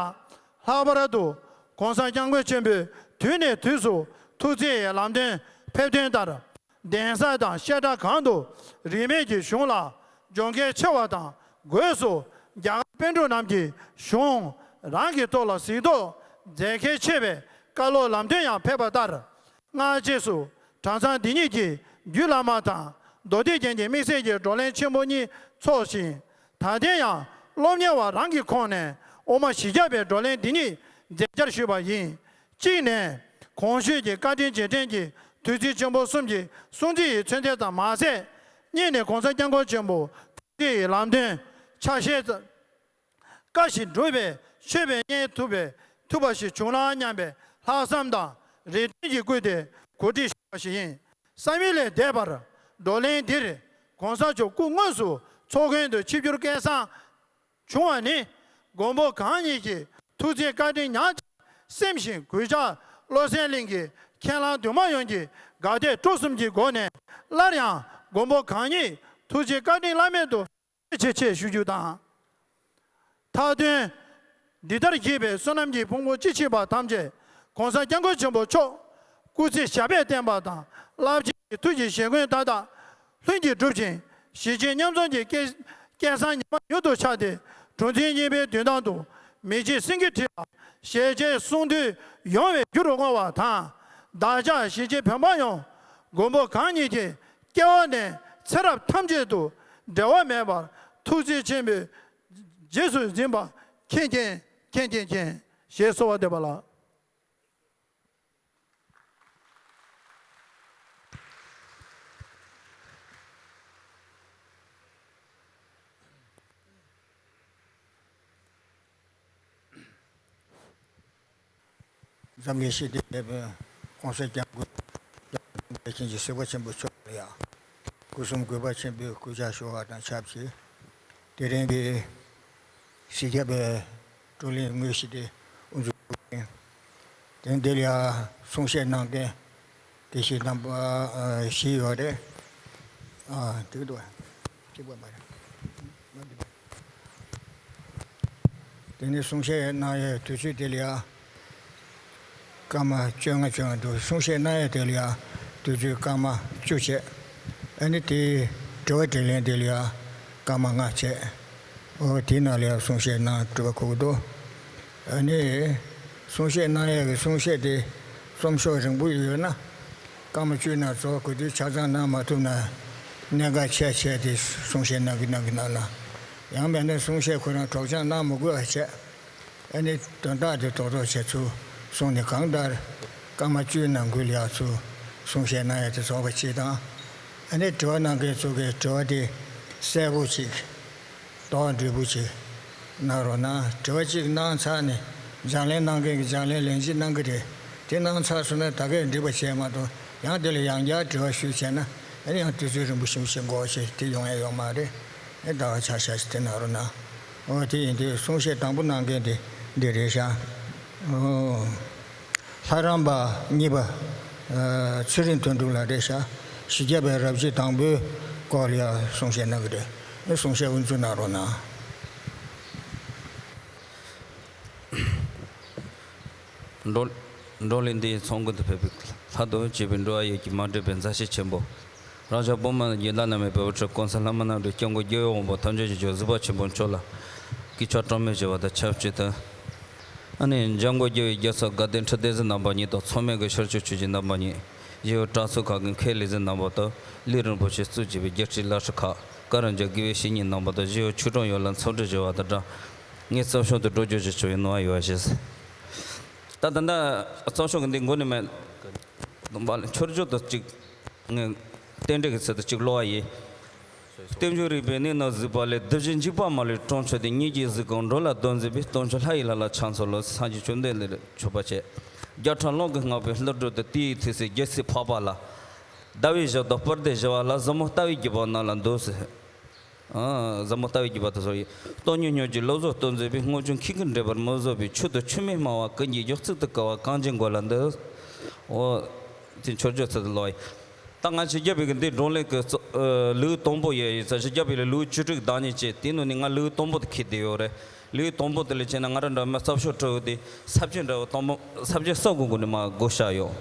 ལྷག་པར་དུ་༸གོང་ས་༸སྐྱབས་མགོན་ཆེན་པོས་དུས་ནས་དུས་སུ་ཐུགས་བརྩེ་ཡི་ལམ་སྟོན་ཕེབས་དོན་ལྟར། གདན་ས་དང་བཤད་གྲྭ་གང་དུ་རིས་མེད་ཀྱི་གཞུང་ལ་སྦྱོང་མཁན་ཆེ་བ་དང་སྒོས་སུ་རྒྱ་གར་པཎ་གྲུབ་རྣམས་ཀྱི་གཞུང་རང་གི་ཐོག་ལ་གཟིགས་རྟོག་མཛད་མཁན་ཆེ་བའི་བཀའ་སློབ་ལམ་སྟོན་ཡང་ཕེབས་པ་ལྟར། སྔ་རྗེས་སུ་གྲྭ་ཚང་འདི་ཉིད་ཀྱིས་རྒྱུད་བླ་མ་དང་མདོ་སྡེ་རྒྱན་གྱི་དམིགས་བསལ་གྱི་བགྲོ་གླེང་ཆེན་པོ་གཉིས་འཚོགས་ཤིང་། ད་ཐེངས་ཡང་སློབ་གཉེར་བ་རང་གི་ཁོངས་ནས་དབུ་མ་བཞི་བརྒྱ་པའི་བགྲོ་གླེང་འདི་ཉིད་མཛད་འཆར་ཞུས་པ་ཡིན། གཅིག་ནས་གོང་ཞུས་ཀྱི་བཀའ་དྲིན་རྗེས་དྲན་གྱི་དུས་ཚིགས་ཆེན་པོ་གསུམ་གྱི་སྲུང་བརྩི་ཡི་མཚོན་ཚད་ཙམ་མ་ཟད། གཉིས་ནས་༸གོང་ས་༸སྐྱབས་མགོན་ཆེན་པོ་ཐུགས་བརྩེ་ཡི་ལམ་སྟོན་ཆ་ཤས་ཙམ། བཀའ་བཞིན་སྒྲུབ་པའི་ཆོས་པའི་གཉེན་ཐུབ་པའི་ཐུབ་པ་ཞིག་བྱུང་ན་སྙམ་པའི་ལྷག་བསམ་དང་རེ་འདུན་གྱིས་བསྐུལ་ཏེ་གོ་སྒྲིག་ཞུས་པ་ཞིག་ཡིན། བསམ་ཡུལ་ལས་འདས་པར་བགྲོ་གླེང་འདིར་གོང་ས་མཆོག་སྐུ་དངོས་སུ་ཚོགས་མཁན་དུ་ཆིབས་བསྒྱུར་སྐལ་བཟང་བྱུང་བ་ནི། མགོན་པོ་གང་ཉིད་ཀྱི་ཐུགས་རྗེ་བཀའ་དྲིན་ཉག་གཅིག་སེམས་ཤིང་གུས་ཕྱག་བློ་གསལ་གླིང་གི་ཁྱེད་རང་འདུས་མ་ཡོངས་ཀྱི་དགའ་དད་སྤྲོ་གསུམ་གྱི་སྒོ་ནས་སླར་ཡང་མགོན་པོ་གང་ཉིད་ཐུགས་རྗེ་བཀའ་དྲིན་བླ་མེད་དུ་ཆེ་ཆེ་ཞུ་རྒྱུ་དང་། མཐའ་དོན་འདི་ལྟར་གྱིས་པའི་བསོད་ནམས་ཀྱི་ཕུང་པོ་ཅི་མཆིས་པ་ཐམས་ཅད་༸གོང་ས་༸སྐྱབས་མགོན་ཆེན་པོ་མཆོག་སྐུ་ཚེ་ཞབས་པད་བརྟན་པ་དང་རླབས་ཆེན་གྱི་ཐུགས་ཀྱི་བཞེད་དགོངས་མཐའ་དག་ལྷུན་གྱིས་གྲུབ་ཅིང་གཞིས་བྱེས་མཉམ་འཛོམས་ཀྱི་སྐལ་སྐལ་བཟང་ཉི་མ་མྱུར་དུ་ཤར་ཏེ་གྲུ་འཛིན་གཉིས་པའི་མདུན་ཐང་དུ་མི་འཇིགས་སེང་གེའི་ཁྲི་ལ་ཞལ་མཇལ་གསུང་ཐོས་ཡོང་བའི་རྒྱུ་རུ་བསྔོ་བ་དང་། བདག་ཅག་གཞིས་བྱེས་བོད་འབངས་ཡོངས་མགོན་པོ་གང་ཉིད་ཀྱི་སྐྱེ་བ་ནས་ཚེ་རབས་ཐམས་ཅད་དུ་འབྲལ་བ་མེད་པར་ཐུགས་རྗེ་ཆེན་པོས་རྗེས་སུ་འཛིན་པ་མཁྱེན་མཁྱེན་མཁྱེན་མཁྱེན་མཁྱེན་ཞེས་གསོལ་བ་འདེབས་པ་ལགས། འཛམ་གླིང་ཞི་བདེའི་དེད་དཔོན་༸གོང་ས་༸སྐྱབས་མགོན་སྐྱབས་མགོན་ཆེན་གྱི་གཟིགས་པ་ཆེན་པོ་མཆོག་ལ་ཡང་སྐུ་གསུམ་གུས་པ་ཆེན་པོས་གུས་ཕྱག་ཞུ་བ་དང་ཆབས་ཅིག་དེ་རིང་གི་གཞིས་ཆགས་པའི་བགྲོ་གླེང་དངོས་གཞི་དེ་དབུ་འཛུགས་ཞུ་མཁན། དེ་འདི་ལ་ཡང་གསུང་བཤད་གནང་མཁན་དགེ་བཤེས་རྣམ་པ་བཞི་ཡོད་རེད། ཨ་འགྲིག་འདུག་གཅིག་པ་མ་རེད། དེ་ནས་གསུང་བཤད་གནང་ཡའི་དུས་ཚོད་དེ་ལ་ཡང་སྐར་མ་བཅོ་ལྔ་བཅོ་ལྔ་འདུག་གསུང་བཤད་གནང་ཡ་དེ་ལ་ཡང་དུས་ཚོད་སྐར་མ་བཅུ་བྱས། ཨ་ནི་དེའི་དྲི་བ་དྲིས་ལན་དེ་ལ་ཡང་སྐར་མ་ལྔ་བྱས། འོ་དེའི་ནང་ལ་ཡང་གསུང་བཤད་གནང་དྲི་བ་གོ་གི་འདུག་ཨ་ནི་གསུང་བཤད་གནང་ཡ་གི་གསུང་བཤད་དེ་རྩོམ་ཤོག་རིང་པོ་ཡོད་ན་སྐར་མ་བཅུའི་ནང་རྫོགས་དགོས་དུས་ཆ་ཚང་གནང་མ་ཐུབ་ན་གནད་འགག་ཆེ་ཆེ་དེ་གསུང་བཤད་གནང་གི་གནང་གི་གནང་ན། ཡང་མིན་ན་གསུང་བཤད་ཁོ་རང་སྒྲོག་སྦྱང་གནང་མི་དགོས་པ་བྱས། ཨ་ནི་དོན་དག་དེ་རྡོག་རྡོག་བྱས་ཚུར་གསུངས་ནས་གང་ལྟར་སྐར་མ་བཅུའི་ནང་ཁུལ་ལ་ཡང་ཚུར་གསུང་བཤད་གནང་ཡ་དེ་རྫོགས་པ་ཅིག་དང་། ཨ་ནི་དྲི་བ་གནང་མཁན་ཚོ་གིས་དྲི་བ་དེ་གསལ་པོ་ཅིག་རྡོག་འགྲེལ་པོ་ཅིག་གནང་རོགས་གནང་། དྲི་བ་ཅིག་གནང་ཚར་ནས་སྦྱང་ལན་གནང་མཁན་གྱིས་སྦྱང་ལན་ལན་གཅིག་གནང་གི་རེད། དེ་གནང་ཚར་སོང་ན་ད་གས་འགྲིག་པ་བྱས་མ་གཏོགས་ཡང་དེ་ལ་ཡང་བསྐྱར་དྲི་བ་ཞུས་བྱས་ན་ཨ་ནི་ཡང་དུས་ཚོད་རིང་པོ་ཞེ་པོ་ཞིག་འགོར་བ་ཞིག་དེ་ཡོང་ཡ་ཡོད་མ་རེད། ཨེ་ད་ག་ཆ་བཞག་ཅིག་དེ་གནང་རོགས་གནང་། འོ་དེ་ཡིན་དུས་གསུང་བཤད་དང་པོ་གནང་མཁན་དེ་འདི་རེད་ཤག་ཨོ། ལྷ་རམས་པ་གཉིས་པ། ཨ། ཚེ་རིང་དོན་གྲུབ་ལགས་རེད་ཤག་གཞིས་ཆགས་པའི་རབས་བྱེད་དང་པོའི་སྐོར་ལ་ཡང་གསུང་བཤད་གནང་གི་རེད། ཨེ་གསུང་བཤད་དབུ་འཛུགས་གནང་རོགས་གནང་། བགྲོ་བགྲོ་གླེང་འདིའི་ཚོགས་མགོན་དུ་ཕེབས་པའི་ལྷག་ཏུ་བྱས་པའི་འགྲོ་བ་ཡིད་ཀྱིས་མ་འདྲེས་པའི་མཛའ་བཤེས་ཆེན་པོ། རང་ཅག་བོད་མི་རྒྱུན་ལྡན་རྣམས་ཀྱི་བོད་ཕྲུག་གོང་ས་ལྷ་མི་རྣམས་ཀྱི་སྐྱབས་མགོན་རྒྱལ་བའི་དབང་པོ་ཐམས་ཅད་ཀྱི་མཆོག་གཟིགས་པ་ཆེན་པོ་མཆོག་ལ་གུས་ཕྱག་སྲོག་མེད་ཞུ་བ་དང་ཆབས་ཅིག་ཏུ། ཨ་ནི་འཇམ་མགོན་རྒྱལ་བའི་རྒྱལ་ཚབ་དགའ་ལྡན་ཁྲི་ལྡེ་བཙན་རྣམ་པ་གཉིས་དང་ཚོགས་མི་གི་ཤར་ཕྱོགས་ཆོས་ཀྱི་རྣམ་པ་གཉིས། གཞིས་བྱེས་དྲག་ཚོགས་ཁག་གི་མཁས་ལས་འཛིན་རྣམ་པ་དང་ལས་རིམ་པོ་ཆེ་གཙོས་བྱས་པའི་རྒྱལ་སྤྱིའི་བླ་སྤྲུལ་ཁག་ཀ་ར་འཇམ་དགེ་བའི་བཤེས་གཉེན་རྣམ་པ་དང་གཞིས་བྱེས་ཆོས་གྲོགས་ཡོངས་ལ་འཚམས་འདྲི་ཞུ་བ་དང་སྦྲགས། ངས་རྩོམ་ཤོག་ཏུ་འགྲོ་རྒྱུ་ཞིག་ཞུ་བའི་གནང་བ་ཡོད་ཞེས། ད་ད་ལྟ་རྩོམ་ཤོག་གི་འདི་མགོ་ནས་མེད། འཆར་གཞི་དང་གཅིག་ངས་རྟེན་འབྲེལ་གྱི་ཚུལ་དུ་གཅིག་ཀློག་པ་ཡིན། རྟེན་འབྱུང་རིག་པའི་གནས་རྣམས་གཟིགས་པ་ལས། བདུད་བཞི་འཇིགས་པ་མ་ལུས་སྲོག་འཆོར་ཏེ། ཉིད་ཀྱིས་གཟིགས་གང་འགྲོ་ལ་སྟོན་མཛད་པའི། སྟོན་མཆོག་ལྷ་ཡི་ལྷ་ལ་ཕྱག་འཚལ་ལོ། སངས་རྒྱས་བཅོམ་ལྡན་འདས་ལ་མཆོད་པ་བྱས། བརྒྱ་ཕྲག་ལོང་གིས་བསྔགས་པའི་ཀླུ་སྒྲུབ་དང་། དེ་ཡི་ཐུགས་སྲས་རྒྱལ་སྲས་འཕགས་པ་ལྷ། ཟླ་བའི་ཞགས་དང་སྤར་ཟླའི་བྱེ་བ་ལ། ཟབ་མོ་ལྟ་བའི་བརྒྱུད་པ་རྣམས་ལ་འདུད་ཟེར། ཨ། ཟབ་མོ་ལྟ་བའི་བརྒྱུད་པ་དེ་ཚོ་ཡིན། སྟོང་ཉིད་སྙོམས་ཀྱི་ལུགས་སོགས་སྟོན་མཛད་པའི། དངོས་བྱུང་ཁྱི་གུ་འདྲེན་པར་མི་བཟོད་པའི། མཆུ་དང་མཆུ་མས་སྨྲ་བ་ཀུན་གྱིས་བཞུགས། གཙུག་ཏུ་བཀུར་བ་གངས་ཅན་མགོན་ལ་འདུད། འོ། དེ་འཆར་གཞི་ཚུལ་དུ་ལོག་ཡིན། ད་ང་གཞིས་ཆགས་པའི་གི་འདི་བགྲོ་གླེང་གི་རྩོ། ཨ། ལེའུ་དང་པོ་ཡོད་ཡིན་ཙང་གཞིས་ཆགས་པའི་ལེའུ་བཅུ་དྲུག་བདག་ཉིད་ཅེས་དེ་ནང་ནས་ང་ལེའུ་དང་པོ་དེ་འཁེལ་བསྡད་ཡོད་རེད། ལེའུ་དང་པོ་དེ་ལ་བྱས་ན་ང་རང་འདྲ་མི་རྩོམ་ཤོག་སྤྲོ་བོ་དེ་ས་བཅད་འདྲ་བོ་དང་པོ་ས་བཅད་གསུམ་གི་སྒོ་ནས་མར་བགོ་བཤའ་ཡོད།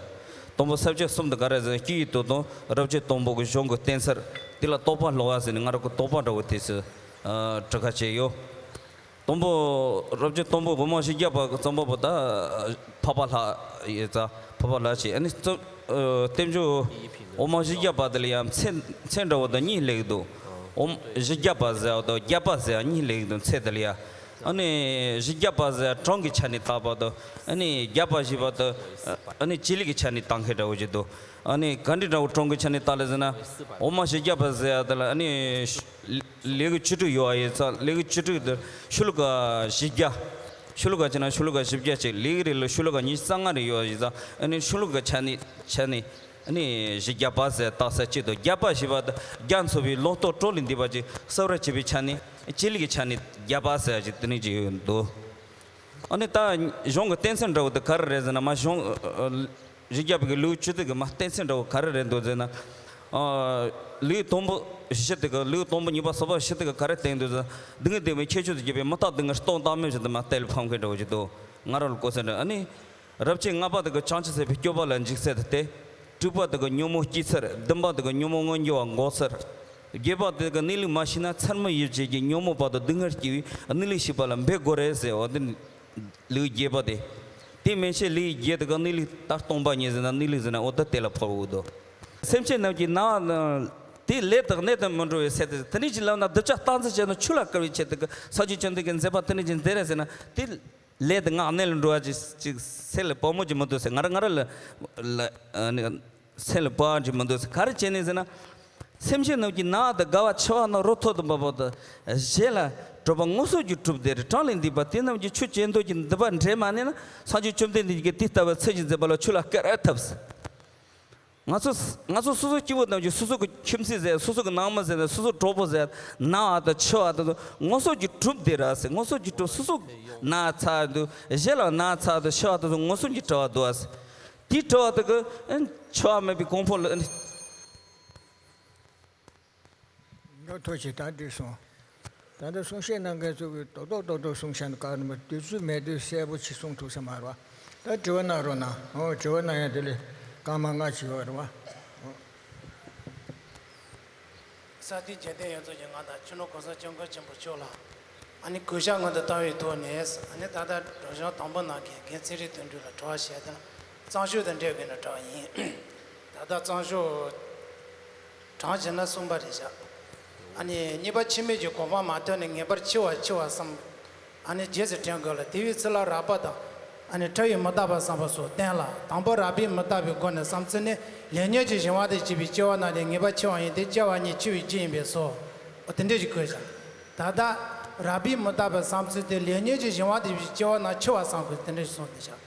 དང་པོ་ས་བཅད་གསུམ་དེ་ག་རེ་ཟེར་ན་སྐྱེས་ཡུལ་དུས་དང་རབས་ཆད་དང་པོ་གི་གཞུང་གི་བསྟན་འཚེར་དེ་ལ་དོགས་པ་སློང་བ་ཟེར་ནས་ང་རང་གི་དོགས་པ་འདྲ་བོ་དེ་ཚོ་དྲི་ཁ་བྱས་ཡོད། དང་པོ་རབས་ཆད་དང་པོ་འོག་མ་བཞི་བརྒྱ་པ་གི་རྩོམ་པ་པོ་ད་འཕགས་པ་ལྷ་ཡིན་ཙང་འཕགས་པ་ལྷ་ཞེས་ཨ་ནི་རྩོམ། ཨ། རྟེན་འབྱུང་འོག་མ་བཞི་བརྒྱ་པ་དེ་ལ་ཡང་མཚན་མཚན་འདྲ་བོ་དང་གཉིས་སླེབས་འདུག་འོག་མ་བཞི་བརྒྱ་པ་ཟེར་བ་དང་བརྒྱ་པ་ཟེར་བ་གཉིས་སླེབས་འདུག་མཚན་དེ་ལ་ཡང་། ཨ་ནི་བཞི་བརྒྱ་པ་ཟེར་བ་གྲངས་ཀྱི་ཆ་ནས་བཏགས་པ་དང་། ཨ་ནི་བརྒྱ་པ་ཞེས་པ་དང་། ཨ་ནི་ལྕེ་ལེ་གི་ཆ་ནས་བཏགས་མཁན་འདྲ་བོ་ཅིག་འདུག་ཨ་ནི་ག་འདྲ་འདྲ་བོ་གྲངས་ཀྱི་ཆ་ནས་བཏགས་ལ་ཟེར་ན། འོག་མ་བཞི་བརྒྱ་པ་ཟེར་བ་དེ་ལ་ཨ་ནི་ལེའུ་བཅུ་དྲུག་ཡོད་པ་ཡིན་ཙང་ལེའུ་བཅུ་དྲུག་དེ་ཤོ་ལོ་ཀ་བཞི་བརྒྱ། ཤོ་ལོ་ཀ་བྱས་ན་ཤོ་ལོ་ཀ་བཞི་བརྒྱ་ཅིག་ལེའུ་རེ་ལ་ཤོ་ལོ་ཀ་ཉི་ཤུ་རྩ་ལྔ་རེ་ཡོད་པ་ཡིན་ཙང་ཨ་ནི་ཤོ་ལོ་ཀ་ཆ་ནས་ཆ་ནས། ཨ་ནི་བཞི་བརྒྱ་པ་ཟེར་རྟགས་གསལ་གཅིག་འདུག་བརྒྱ་པ་ཞེས་པ་དེ་རྒྱ་མཚོ་པའི་ལོ་ཐོ་གྲོ་ལས་འདས་པ་ཅིག་གསོ་ར་བྱེད་པའི་ཆ་ནས་ཆེད་ལས་ཀྱི་ཆ་ནས་བརྒྱ་པ་ཟེར་ཅིག་དེ་ནས་ཅིག་ཡོད་འདུག་ཨ་ནི་ད་གཞུང་གི་གཏན་ཚིགས་འདྲ་བོ་དེ་ག་རེ་རེད་ཟེར་ན། མ་གཞུང་བཞི་བརྒྱ་པའི་གི་ལེའུ་བཅུ་དེ་གི་མ་གཏན་ཚིགས་འདྲ་བོ་ག་རེ་རེད་འདུག་ཟེར་ན། ལེའུ་དང་པོ་བཞི་དེ་གི་ལེའུ་དང་པོ་གཉིས་པ་གསུམ་པ་བཞི་དེ་གི་ག་རེ་བསྟན་འདུག་ཟེར་ན། སྡུག་བསྔལ་བདེ་བའི་ཁྱད་ཆོས་སུ་གྱུར་པའི་མུ་སྟེགས་སྡུག་བསྔལ་སྟོང་བཏང་མིན་བཞིན་དུ་མ་གཏད་ལ་ཕམ་མཁན་འདྲ་བོ་ཅིག་འདུག་ང་རང་ལ་གོ་ས་འདྲ། ཨ་ནི། རབ་བྱེད་ལྔ་པ་དེ་གི་བྱང་ཆུབ་སེམས་དཔའི་སྤྱོད་པ་ལ་འཇིགས་ཚད་དེ། དྲུག་པ་དེ་གི་ཉོན་མོངས་སྐྱེ་ཚུལ། བདུན་པ་དེ་གི་ཉོན་མོངས་མངོན་གྱུར་བ་འགོག་ཚུལ། བརྒྱད་པ་དེ་གི་གནས་ལུགས་མ་ཤེས་ན་མཚན་མ་ཡིད་བྱེད་ཀྱི་ཉོན་མོངས་བར་དུ་སྡུག་བསྔལ་སྐྱེ་བའི་གནས་ལུགས་ཤེས་པ་ལ་འབད་དགོས་རེད་ཟེར་བ་དེ་ལེའུ་བརྒྱད་པ་དེ། དེ་མན་ཆད་ལེའུ་བརྒྱད་དེ་གི་གནས་ལུགས་ད་སྟོང་པ་ཉིད་ཟེར་ན་གནས་ལུགས་ཟེར་ན་འོ་ད་དེ་ལ་ཕབ་འོ་དོ། སེམས་ཅན་རྣམས་ཀྱི་སྣང་བ་དེ་ལས་དང་གནས་དང་མི་འགྲོ་བའི་ཚེ་དེ། དེ་ནས་ཅི་ལབ་ན། གདུལ་བྱ་རྟག་འཛིན་བྱས་ན་ཆོས་ལ་དཀར་བའི་ཆེད་དུ་གི་སངས་རྒྱས་བཅོམ་ལྡན་གྱི་མཛད་པ་དེ་ནས་ཀྱི་འདི་རེད་ཟེར་ན་དེ། ལས་དེ་ང་གནས་ལ་འགྲོ་བ་ཅིག་ཅིག་སེམས་ལ་བུ་མོ་ཅིག་མི་འདུག་ཟེར། ང་རང་ང་རང་ལ་ལ་ཨ་ནི་སེམས་ལ་བུ་ཅིག་མི་འདུག་ཟེར། ག་རེ་བྱས་ནས་ཟེར་ན། སེམས་ཅན་རྣམས་ཀྱི་སྣང་བ་དང་དགའ་བ་འཆི་བ་རྣམས་རབ་ཐོབ་ཏུ་འབབ་པ་དང་། གཞན་ལ་གྲོགས་པ་ངོ་སོ་བཅུ་གྲུབ་སྟེ། གྲངས་ལས་འདས་པ་དེ་རྣམས་ཀྱིས་ཆོས་ཀྱི་མདོ་གི་མདུད་པ་འདྲེས་མ་ནུས་ན། སངས་རྒྱས་བཅོམ་ལྡན་འདས་ཀྱིས་དེ་ལྟ་བུའི་ཚུལ་གྱི་མཛད་པ་ལ་ཆོས་ལ་སྐུར་ཐབས་ཟེར། ང་ཚོ་ང་ཚོ་སོ་སོ་སྐྱེ་བོ་རྣམས་ཀྱིས་སོ་སོ་གི་ཁྱིམ་མཚེས་ཟེར། སོ་སོ་གི་ནང་མི་ཟེར་ན། སོ་སོ་གྲོགས་པོ་ཟེར། སྣང་བ་དང་འཆི་བ་དེ་ཚོ་ངོ་སོ་བཅུ་གྲུབ་སྟེ་ར་ཟེར། ངོ་སོ་བཅུ་གྲུབ། སོ་སོ་སྣང་ཚར་འདུག་གཞན་ལ་སྣང་ཚར་འདུག་འཆི་བ་དེ་ཚོ་ངོ་སོ་བཅུ་གྲུབ་འདུག་ཟེར། དེའི་གྲུབ་པ་དེ་གི་འཆི་བ་མེད་པའི་གོ་འཕང་ལ། འགྲོ་ཐུབ་ཅིག་ད་འགྲིག་སོང་། ད་ལྟ་གསུང་བཤད་གནང་མཁན་ཚོ་གིས་རྡོག་རྡོག་རྡོག་རྡོག་གསུང་བཤད་གནང་ག་ནི་མ། དུས་ཚོད་མེད་དུས་གསལ་པོ་ཅིག་གསུང་ཐུབ་ས་མ་རེད་བ། ད་དྲི་བ་གནང་རོགས་གནང་། འོ། དྲི་བ་གནང་ཡ་དེ་ལས་སྐར་མ་ལྔ་ཅིག་ཡོད་རེད་བ། ས་སྟེང་འཇིག་རྟེན་ཡོངས་རྫོགས་ཀྱི་ངག་དང་། སྤྱི་ནོར་༸གོང་ས་༸སྐྱབས་མགོན་ཆེན་པོ་མཆོག་ལ་ཨ་ནི་གུས་ཞབས་སྔོན་དུ་བཏང་བའི་ཐོག་ནས། ཨ་ནི་ད་ལྟ་སྒྲོག་སྦྱང་དང་པོ་གནང་མཁན་རྒན་ཚེ་རིང་དོན་གྲུབ་ལ་དྲི་བ་བཤད་དེ་ལ་གཙང་ཤོས་དང་འབྲེལ་དགོས་ན་དྲི་བ་ཡིན། ད་ལྟ་གཙང་ཤོས་གྲངས་བྱས་ན་གསུམ་པ་རེད་བཞག་ཨ་ནི་གཉིས་པ་འཆི་མེད་ཀྱི་གོ་འཕང་མ་ཐོབ་ནས་ངེས་པར་འཆི་བ་འཆི་བ་བསམ། ཨ་ནི་རྗེས་སུ་དྲན་དགོས་ལ། དེ་བས་ཚུར་ལ་རགས་པ་དང་། ཨ་ནི་ཕྲ་བའི་མི་རྟག་པ་བསམ་པ་སོགས་བསྟན་ལ། དང་པོ་རགས་པའི་མི་རྟག་པའི་སྒོ་ནས་བསམ་ཚུལ་ནི། ལས་ཉོན་གྱི་གཞན་དབང་དུ་གྱུར་པའི་སྐྱེ་བ་རྣམས་ནི་ངེས་པར་འཆི་བ་ཡིན་ཏེ། སྐྱེ་བ་ཉིད་འཆི་བའི་རྒྱུ་ཡིན་པས་སོ། འོ་དེ་འདྲ་ཞིག་བཀོད་བཞག་ད་ལྟ་རགས་པའི་མི་རྟག་པའི་བསམ་ཚུལ་དེ། ལས་ཉོན་གྱི་གཞན་དབང་དུ་གྱུར་པའི་སྐྱེ་བ་རྣམས་འཆི་བ་བསམ་དགོས། དེ་འདྲ་ཞིག་གསུངས་ཏེ་བཞག་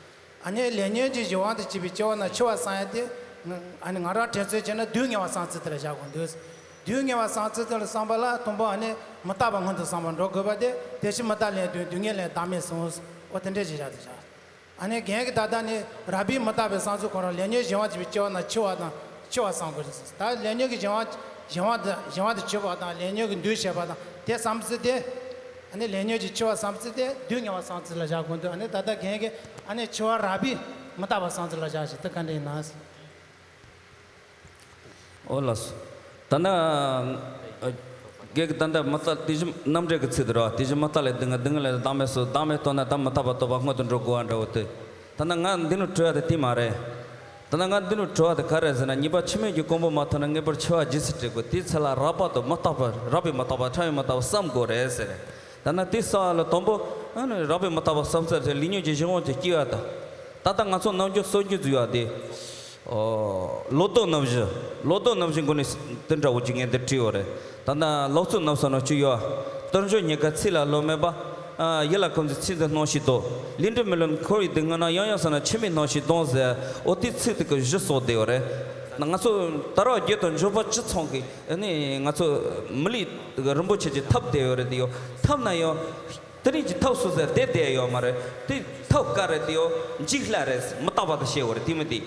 ཨ་ནི་ལས་ཉོན་གྱི་གཞན་དབང་དུ་གྱུར་པའི་སྐྱེ་བ་རྣམས་འཆི་བ་བསམ་ཡ་དེ། ང་ཨ་ནི་ང་རང་དྲན་ཚོད་བྱས་ན་སྡུག་བསྔལ་བ་བསམ་ཚུལ་དེ་ལ་བཞག་དགོས་འདུག་སྡུག་བསྔལ་བ་བསམ་ཚུལ་དེ་ལ་བསམ་པ་ལ་དང་པོ་ཨ་ནི་མི་རྟག་པ་སྔོན་དུ་བསམ་པར་འགྲོ་དགོས་པ་དེ། དེ་ཕྱིར་མི་རྟག་ལན་བདུན། སྡུག་བསྔལ་ལན་བདག་མེད་གསུངས། འོ་དེ་འདྲ་ཞིག་བཞག་དེ་བཞག་ཨ་ནི་རྒན་གྱིས་ད་ལྟ་ནི་རགས་པའི་མི་རྟག་པའི་བསམ་ཚུལ་ཁོ་རང་ལས་ཉོན་གཞན་དབང་གྱུར་པའི་སྐྱེ་བ་རྣམས་འཆི་བ་དང་འཆི་བ་བསམ་དགོས་ཟེར། ད་ལས་ཉོན་གྱི་གཞན་དབང་གཞན་དབང་དུ་གཞན་དབང་དུ་གྱུར་པ་དང་། ལས་ཉོན་གྱི་འདུ་བྱེད་པ་དང་། དེ་བསམ་ཚུལ་དེ། ཨ་ནི་ལས་ཉོན་གྱི་འཆི་བ་བསམ་ཚུལ་དེ་སྡུག་བསྔལ་བ་བསམ་ཚུལ་ལ་བཞག་དགོས་འདུག་ཨ་ནི་ད་ལྟ་རྒན་གྱིས་ཨ་ནི་འཆི་བ་རགས་པའི་མི་རྟག་པ་བསམ་ཚུལ་ལ་བཞག་ཞེས་དེ་ག་འདྲ་ཡིན་ན། ཨོ་ལགས་སོ། ད་ནི་ཨ་རྒན་གྱིས་ད་ལྟ་མི་རྟག་དེ་བཞིན་རྣམ་འགྲེལ་གྱི་ཚིག་དེ་རེད་བ། དེ་བཞིན་མི་རྟག་ལས་སྡུག་བསྔལ། སྡུག་བསྔལ་ལས་བདག་མེད་གསུངས། བདག་མེད་རྟོགས་ན་ད་མི་རྟག་པ་རྟོགས་པ་སྔོན་དུ་འགྲོ་དགོས་པ་འདྲ་བོ་དེ། ད་ནི་ང་འདི་ནས་དྲི་བ་དེ་དེ་མ་རེད། ད་ནི་ང་འདི་ནས་དྲི་བ་དེ་ག་རེ་ཟེར་ན། གཉིས་པ་འཆི་མེད་ཀྱི་གོ་འཕང་མ་ཐོབ་ན་ངེས་པར་འཆི་བ་རྗེས་སུ་དྲན་དགོས། དེའི་ཚེ་ལ་རགས་པ་དང་མི་རྟག་པ། རགས་པའི་མི་རྟག་པ། ཕྲ་བའི་མི་རྟག་པ་བསམ་དགོས་རེད་ཟེར། ད་ནི་དེ་བསམ་ཡ་ལ་དང་པོ་ཨ་ནི་རགས་པའི་མི་རྟག་པ་བསམ་ཚུལ་དེ་ལས་ཉོན་གྱི་གཞན་དབང་དུ་སྐྱེ་བ་དང་། ད་ལྟ་ང་ཚོ་ནམ་རྒྱུན་སྲོལ་རྒྱུན་བཟོས་པ་དེ། ཨོ། ལོ་ཏོག་རྣམ་བཞི། ལོ་ཏོག་རྣམ་བཞིའི་སྒོ་ནས་དེ་འདྲ་བོ་ཅིག་ངས་འདིར་བྲིས་ཡོད་རེད། ད་ལྟ་ལོ་གཙོ་རྣམ་གསུམ་ནང་བཅུག་ཡོད། དལ་འབྱོར་ཉེན་ཁ་ཚེ་ལ་ལོ་མེད་པ། ཨ། ཡིད་ལ་ཁོམ་ཚུལ་ཚེ་འདིར་སྣང་ཞིང་སྡུག་ལས་འབྲས་མི་ལེགས་འཁོར་བའི་སྡུག་བསྔལ་རྣམས། ཡང་ཡང་བསམས་ན་འཆི་མེད་སྣང་ཞིང་སྡུག་ཟེར། ཨོ་དེ་ཚིག་དེ་གི་བཞི་སོགས་བསྡད་ཡོད་རེད། ང་ཚོ་དལ་བ་བརྒྱད་དང་འབྱོར་པ་བཅུ་ཚང་གི་ཨ་ནི་ང་ཚོ་མི་ལུས་རིན་པོ་ཆེ་ཅིག་ཐོབ་བསྡད་ཡོད་རེད། དེ་ཡོད་ཐོབ་ན་ཡང་། དེ་རིང་གི་ཐབས་སུ་ཟེར་དེ་བསྡད་ཡོད་མ་རེད། དེ་ཐབས་ག་རེ་དེ་ཡོད་འཇིག་སླ་རེད། མི་རྟག་པ་དེ་བཤད་འོ་རེད། དེ་མི་དེ།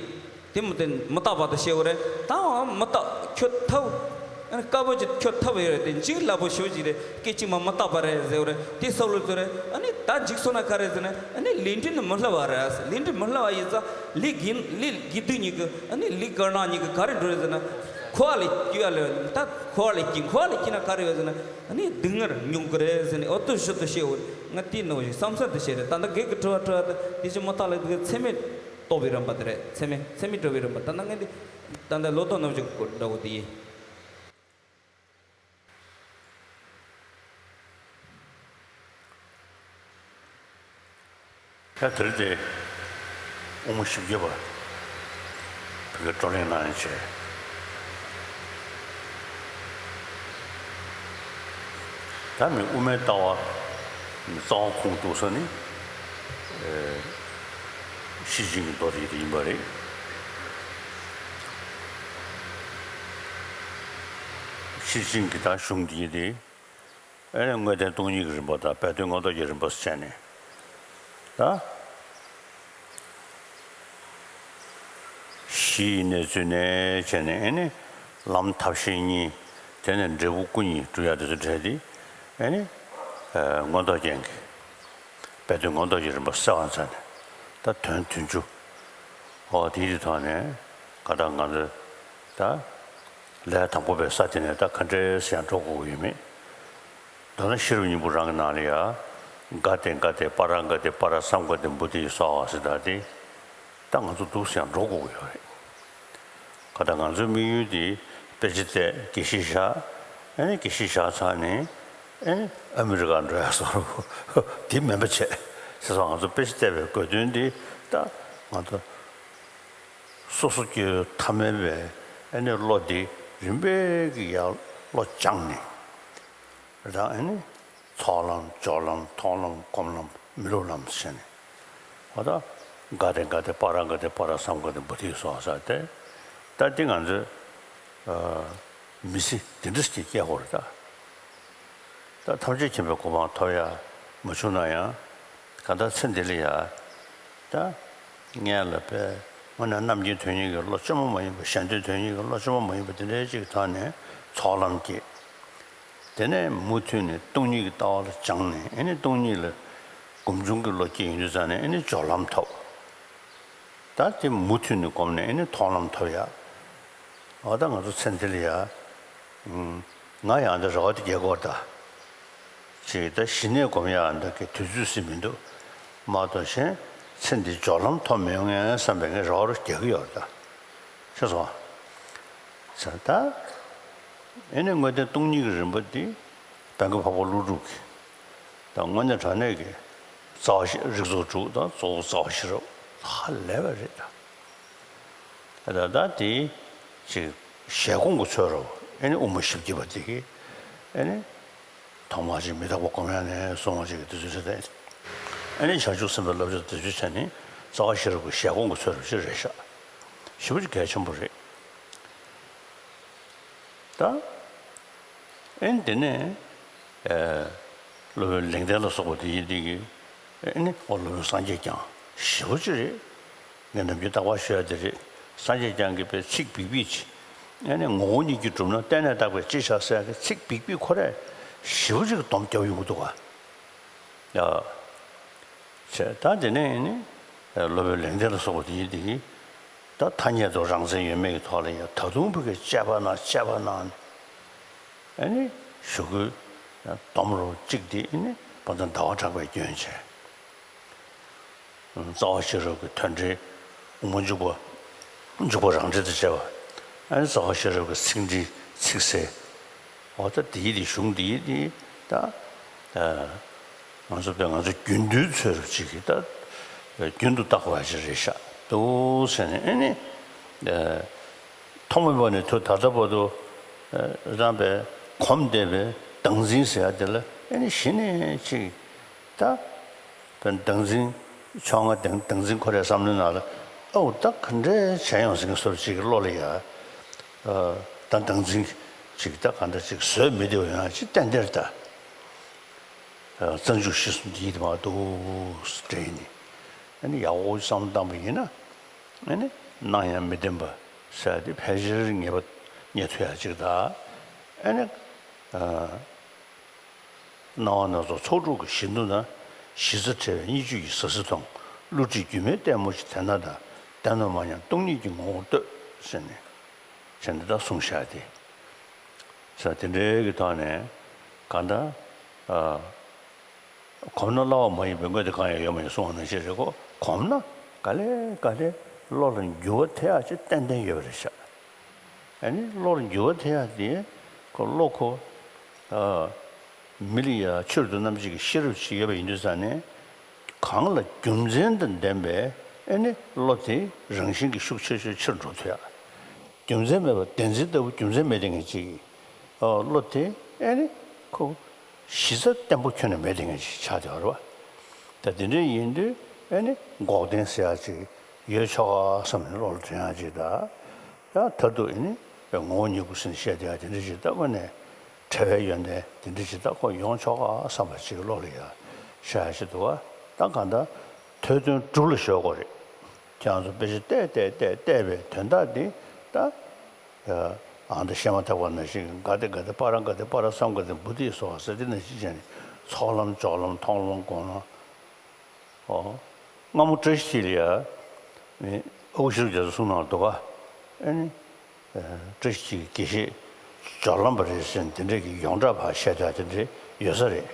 དེ་མི་དེ་མི་རྟག་པ་དེ་བཤད་འོ་རེད། ད་འང་མི་རྟག་ཁྱོད་ཐབས། ཨ་ནི་དཀར་པོ་ཅིག་ཁྱོད་ཐབས་ཡོད་རེད། དེ་འཇིག་སླ་པོ་ཞེ་པོ་ཅིག་རེད། སྐད་ཅིག་མ་མི་རྟག་པ་རེད་ཟེར་འོ་རེད། དེ་བསམ་བློ་ཚོ་རེད། ཨ་ནི་ད་འཇིག་སོང་ན་ག་རེ་ཟེར་ན། ཨ་ནི་ལས་འབྲས་ནི་མི་སླུ་བ་རེད། ལས་འབྲས་མི་སླུ་བ་ཡིན་ཙང་ལས་དགེ་ལས་དགེ་སྡིག་གཉིས་ཀྱི། ཨ་ནི་ལས་དཀར་ནག་གཉིས་ཀྱི་ག་རེ་འགྲོ་རེད་ཟེར་ན། འཁོར་བ་ལས་སྐྱེ་བ་ལས་ད་འཁོར་བ་ལས་སྐྱེ། འཁོར་བ་ལས་སྐྱེས་ན་ག་རེ་ཡོད་ཟེར་ན། ཨ་ནི་སྡུག་བསྔལ་མྱོང་གི་རེད་ཟེར་ནས། འོ་དེ་བཞི་དེ་བཤད་འོ། ང་དེའི་ནང་བཞིན་བསམ་ཚུལ་དེ་བཤད་རེད། ད་ལྟ་རྒན་གྱིས་དྲི་བ་དྲི་བ་དེ་དེ་བཞིན་མི་རྟག་ལས་སྡུག་བསྔལ་ཚད་མས་རྟོགས་པའི་རིམ་པ་དེ་རེད། ཚད་མས་ཚད་མས་གྲུབ་པའི་རིམ་པ། ད་ལྟ་ངས་འདི་ད་ལྟ་ལོ་ཏོག་རྣམ་བཞི་གི་སྐོར་འདྲ་བོ་དེ་ཡིན། ཡང་དེར་དེ་དབུ་མ་བཞི་བརྒྱ་པ་བོད་སྐད་བགྲོ་གླེང་གནང་ཡང་བྱས། ད་མི་དབུ་མའི་ལྟ་བ་རྩ་བ་ཁུངས་གཏུགས་ས་ནི་ཤེར་ཕྱིན་གྱི་མདོ་དེ་ཡིན་པ་རེད། ཕྱིར་ཕྱིན་གྱི་ད་གཞུང་འདི་དེ། ཨེ་ནི་དངོས་བསྟན་སྟོང་ཉིད་ཀྱི་རིམ་པ་དང་སྦས་དོན་མངོན་རྟོགས་ཀྱི་རིམ་པ་ཟེར་བྱས་ནས། ད། གཞི་ཡི་གནས་ཚུལ་ནས་བྱས་ནས་ཨེ་ནི། ལམ་ཐབས་ཤེས་གཉིས། དེ་ནས་འབྲས་བུ་སྐུ་གཉིས་སྒྲུབ་ཡ་དེ་ཚོ་འབྲེལ་ཏེ། ཨེ་ནི། མངོན་རྟོགས་རྒྱན་གྱི། སྦས་དོན་མངོན་རྟོགས་ཀྱི་རིམ་པ་གསལ་བ་མཛད་ནས། ད་དོན་བདུན་ཅུ། འོ་དེའི་དེ་ཐོག་ནས་ག་ད་ང་ཚོས་ད་ལས་དང་པོ་པའི་ས་དེ་ནས་ད་ག་འདྲས་ཡང་འགྲོ་དགོས་ཀྱི་ཡོད་མེད། མདོར་ན་ཤེས་རབ་སྙིང་པོ་རང་གི་ནང་ལ་ཡ། ག་ཏེ་ག་ཏེ་པཱ་ར་ག་ཏེ་པཱ་ར་སཾ་ག་ཏེ་བོ་དྷི་སྭཱ་ཧཱ་ཟེར་ད་དེ། ད་ང་ཚོ་འདུག་སེ་ཡང་འགྲོ་དགོས་ཀྱི་ཡོད་རེད། ག་ད་ང་ཚོའི་དམིགས་ཡུལ་དེ་དཔེ་ཆ་བལྟས་དགེ་བཤེས་བཞག་ཨ་ནི་དགེ་བཤེས་བཞག་ཚར་ནས་ཨ་ནི་ཨ་མི་རི་ཀ་འགྲོ་ཡ་བཟོ་འདྲ་དེ་མིན་པ་བྱས། བྱས་ཙང་ང་ཚོ་དཔེ་ཆ་བལྟས་པའི་དགོས་དོན་དེ་ད་ང་ཚོ་སོ་སོ་སྐྱེ་བོ་ཐ་མལ་པའི་ཨ་ནི་བློ་དེ་རིམ་པས་ཀྱི་ཡར་བློ་སྦྱངས་ནས་རང་ཨ་ནི་ཚོགས་ལམ་སྦྱོར་ལམ་མཐོང་ལམ་སྒོམ་ལམ་མི་སློབ་ལམ་ཟེར་ནས། འོ་ད། ག་ཏེ་ག་ཏེ་པཱ་ར་ག་ཏེ་པཱ་ར་སཾ་ག་ཏེ་བོ་དྷི་སྭཱ་ཧཱ་ཟེར་ཏེ། ད་འདི་ང་ཚོས་ཨ་མི་ཚེ་འདི་འདྲ་ཞིག་སྐྱེལ་དགོས་རེད་ད། ད་ཐམས་ཅད་མཁྱེན་པའི་གོ་འཕང་ཐོབ་ཡ་མ་བྱུང་ན་ཡང་། གང་ལྟར་ཚེ་འདི་ལ་ཡ། ད་སྔོན་ལ་དཔེ་དངོས་གནས་རྣམ་མཁྱེན་དོན་གཉེར་གྱི་བློ་བཅོས་མ་མ་ཡིན་པ། གཞན་དོན་དོན་གཉེར་གྱི་བློ་བཅོས་མ་མ་ཡིན་པ་འདི་འདྲའི་ཅིག་ཐོག་ནས་ཚོགས་ལམ་སྐྱེས། དེ་ནས་མུ་མཐུད་ནས་སྟོང་ཉིད་ཀྱི་ལྟ་བ་ལ་སྦྱངས་ནས་ཨེ་ནི་སྟོང་ཉིད་ལ་སྒོམ་བྱུང་གི་བློ་སྐྱེས་ཡོང་དུས་ཙང་ནས་ཨེ་ནི་སྦྱོར་ལམ་ཐོབ། ད་དེ་མུ་མཐུད་ནས་སྒོམ་ནས་ཨེ་ནི་མཐོང་ལམ་ཐོབ་ཡ། འོ་ད་ང་ཚོ་ཚེ་འདི་ལ་ཡ། ང་ཡང་འདི་རེ་བ་དེ་རྒྱལ་སྐོར་ད། ཅིག་ད་གཞི་ནས་སྒོམ་ཡ་འདི་གི་དུས་ཚོད་ཟིན་མི་འདུག་མ་གཏོགས་གཞན་ཚེ་འདི་སྦྱོར་ལམ་ཐོབ་མི་ཡོང་ངས་བསམ་པའི་ངས་རེ་བ་རུ་རྒྱག་གི་ཡོད་རེད་ད། ཤེས་སོང་། ད། ཨེ་ནི་དངོས་བསྟན་སྟོང་ཉིད་ཀྱི་རིམ་པ་འདི་བན་དགེ་འཕགས་པ་ཀླུ་སྒྲུབ་ཀྱི་ད་དངོས་གནས་དྲང་གནས་ཀྱི་རྩ་བ་ཤེས་རིགས་ཚོགས་དྲུག་དང་གཙོ་བོ་རྩ་བ་ཤེས་རབ་ཧ་ལས་པ་རེད་ད། ད་ད་དེ་ཅིག་ཞལ་སྒོང་གི་ཚོད་རོ། ཨེ་ནི་དབུ་མ་བཞི་བརྒྱ་པ་དེ་གི་ཨེ་ནི། ཐོག་མར་ཅིག་མི་རྟག་པ་སྒོམ་ཡ་ནས་སོང་བ་ཅིག་གི་དུས་ཚོད་རེད་དེ། ཨ་ནི་བྱང་ཆུབ་སེམས་དཔའི་བསླབ་བྱ་དེ་ཚོའི་ཆ་ནས་རྩ་བ་ཤེས་རབ་ཀྱི་ཞལ་སྒོང་གི་ཚོད་རིམ་ཞིག་རེད་ཤག་ཞེ་པོ་ཅིག་གལ་ཆེན་པོ་རེད་ད། ཨེ་ནི་དེ་ནས་ཨེ་སློབ་དཔོན་ལེགས་ལྡན་ལ་སོགས་པ་དེ་ཡིན་དེ་གི་ཨེ་ནི་ཨོ་སློབ་དཔོན་སངས་རྒྱས་ཀྱང་ཞེ་པོ་ཅིག་རེད། ངས་ནམ་རྒྱུན་རྟག་པར་ཞུ་ཡ་དེ་རེད། སངས་རྒྱས་བསྐྱངས་ཀྱི་པའི་ཚིག་འབིགས་པིག་ཅིག་ཨ་ནི་ངོ་བོ་ཉིད་ཀྱིས་གྲུབ་ན་རྟེན་ལས་བཏགས་པའི་ཅི་བྱ་ཟེར་ཡ་གི་ཚིག་འབིགས་པིག་ཁོ་རས་ཞེ་པོ་ཅིག་གི་སྡོམ་རྒྱབ་ཡོང་གི་འདུག་ག་ཡ། བྱས་ད་དེ་ནས་ནི་སློབ་དཔོན་ལེགས་ལྡན་ལ་སོགས་པ་དེ་ཡིན་དེ་གི་ད་ཐ་སྙད་དུ་རང་མཚན་ཡོད་མེད་ཀྱི་ཐོག་ལ་ཡང་ད་དུང་ཕ་གི་དཔྱད་པ་གནང་དཔྱད་པ་གནང་ནས་ཨ་ནི་ཞུ་སྐུལ་སྡོམ་རོགས་གཅིག་དེ་ཨ་ནི་བ་དན་ཟླ་བ་གྲགས་པས་བསྐྱོན་བྱས། རྩ་བ་ཤེས་རབ་ཀྱི་མཐུན་སྒྲིལ་དབུ་མ་འཇུག་པ། འཇུག་པ་རང་འགྲེལ་དང་བཅས་པ། ཨ་ནི་རྩ་བ་ཤེས་རབ་ཀྱི་ཚིག་འགྲེལ་ཚིག་གསལ། འོ་ད་དེའི་དེ་གཞུང་དེའི་དེ་ད་ང་ཚོ་པས་ང་ཚོ་རྒྱུན་དུ་འཚོལ་རུ་ཅིག་གིས་ད་རྒྱུན་དུ་བརྟག་པ་ཅིག་རེད་ཤག་འདུག་ཟེར་ནས་ཨ་ནི་ཐོག་མེད་པ་ནས་ཐོག་ད་ལྟ་བར་དུ་རང་པས་གོམས་བསྡད་པའི་བདག་འཛིན་ཟེར་ཡ་དེ་ལ་ཨ་ནི་གཞི་ནས་ཅིག་ད། བདག་འཛིན། ཕྱོགས་སྔ་བདག་བདག་འཛིན་ཁོ་རའི་བསམ་བློའི་ནང་ལ་ཨོ་ད་ག་འདྲས་བྱས་ཡོང་ཟེར་མཁན་བཟོ་འདྲ་ཅིག་གི་བློ་ལ་ཡ། ད་བདག་འཛིན་ཅིག་ད་ག་འདྲ་ཅིག་བཟོས་མི་བདེ་བ་ཡོང་ཡ་ཅིག་ཏན་ཏན་རེད་ད། རྩ་འཇུག་གཞི་གསུམ་འདི་ཡིན་དུ་མ་འདུག་འདྲ་ཡིན་ནི། ཨ་ནི་ཡག་པོ་བསམ་བློ་བཏང་པ་ཡིན་ན། ཨ་ནི་སྣང་ཡང་མི་བདེན་པ་ཟེར་ཡ་དེ་ཕལ་ཆེར་ངེས་པ་རྙེད་ཐུབ་ཡ་ཅིག་ད། ཨ་ནི། སྣང་བ་སྣ་ཚོགས་ཚོགས་དྲུག་གི་བཞི་མདོ་ན། གཞི་རྩ་བྲལ་བའི་གཉིས་བརྗོད་ཀྱི་ཟབ་གསལ་མཐོང་། བསླུ་བྲིད་སྒྱུ་མའི་ལྟད་མོ་ཞིག་དེ་ན་ད། བདེན་ནོ་མ་ཉམས་སྟོང་ཉིད་ཀྱི་ངོ་བོར་ལྟོས་ཟེར་ནས། བྱས་ནས་ད་གསུངས་བཞག་སྟེ། ས་དེ་འདྲའི་གི་ཐོག་ནས་གང་ལྟར། གོམས་ན་སླ་བ་མ་ཡིན་པའི་དངོས་དེ་གང་ཡང་ཡོད་མ་ཡིན་གསུངས་པ་ནང་བཞིན་རེད་ཁོ། གོམས་ན་ག་ལེ་ག་ལེ་བློ་ལ་འགྱུར་བ་ཐེབས་ཡག་ཅིག་ཏན་ཏན་ཡོད་པ་རེད་ཤག་ཨ་ནི་བློ་ལ་འགྱུར་བ་ཐེབས་ཡག་དེ་ཁོ་བློ་ཁོ། མི་ལ་ཡ་ཕྱིར་དུ་རྣམ་འབྱེད་ཀྱི་ཤེས་རབ་ཅིག་ཡོད་པ་ཡིན་དུས་ཙང་ནས། གང་ལ་རྒྱུ་མཚན་དང་ལྡན་པའི་ཨ་ནི་བློ་དེ་རང་བཞིན་གྱིས་ཤུགས་ཆེ་ཤོས་ཕྱིར་འགྲོ་ཐུབ་ཡག་རྒྱུ་མཚན་མེད་པ་བདེན་འཛིན་ལྟ་བུ་རྒྱུ་མཚན་མེད་དེ་ངེས་ཅིག་ཨོ་བློ་དེ་ཨེ་ནི་ཁོ་གཞི་རྩ་བརྟན་པོ་ཁྱོན་ནས་མེད་དེ་ངེས་ཅིག་ཆགས་བསྡད་པ་རེད་བ། ད་དེ་འདྲ་ཡིན་དུས་ཨེ་ནི་འགོག་བདེན་ཟེར་ཡག་ཅིག་ཡོད་ཆོག་ག་བསམ་ནས་བློ་ལ་དྲན་ཡག་ཅིག་ད། ད་མཐར་ཐུག་ཨེ་ནི་ པའི་ངོ་བོ་ཉིད་སྐུ་ཟེར་ནས་བཤད་བསྡད་ཡ་དེ་འདྲ་ཅིག་ད་དངོས་གནས་བྲལ་བའི་ཡོན་ཏན་དེ་འདྲ་ཅིག་ད་ཁོ་ཡོང་ཆོག་ག་བསམ་པ་ཅིག་བློ་ལ་ཡ་ཤར་ཡ་ཅིག་འདུག་ག་ད་གང་ལྟར་ཐོས་དོན་སྒྲུབ་ལ་གཞོལ་དགོས་རེད། ཁྱེད་རང་ཚོ་དཔེ་ཆ་བལྟས་བལྟས་བལྟས་བལྟས་པའི་དོན་དག་འདི་ད་ཨ་འདི་བཤད་མ་ཐག་པ་ནང་བཞིན་ག་དེ་ག་དེ་པ་ར་ག་དེ་པ་ར་སམ་ག་དེ་བུ་དེ་སོགས་ཟེར་དེ་ནང་བཞིན་བྱས་ནས་ཚོགས་ལམ་སྦྱོར་ལམ་མཐོང་ལམ་སྒོམ་ལམ། ཨོ། སྔ་མོ་བཀྲ་ཤིས་འཁྱིལ་ལ་ཡ། ཨ་ཁུ་ཤེས་རབ་རྒྱ་མཚོ་གསུང་གནང་འདུག་ག་ཨ་ནི། བཀྲ་ཤིས་འཁྱིལ་གྱི་དགེ་བཤེས་སྦྱོར་ལམ་པ་རེད་ཟེར་ནས་དེ་འདྲས་ཀྱི་ཡོངས་གྲགས་ཕར་བཤད་ཐུབ་ཡ་དེ་འདྲས་ཡོད་ས་རེད།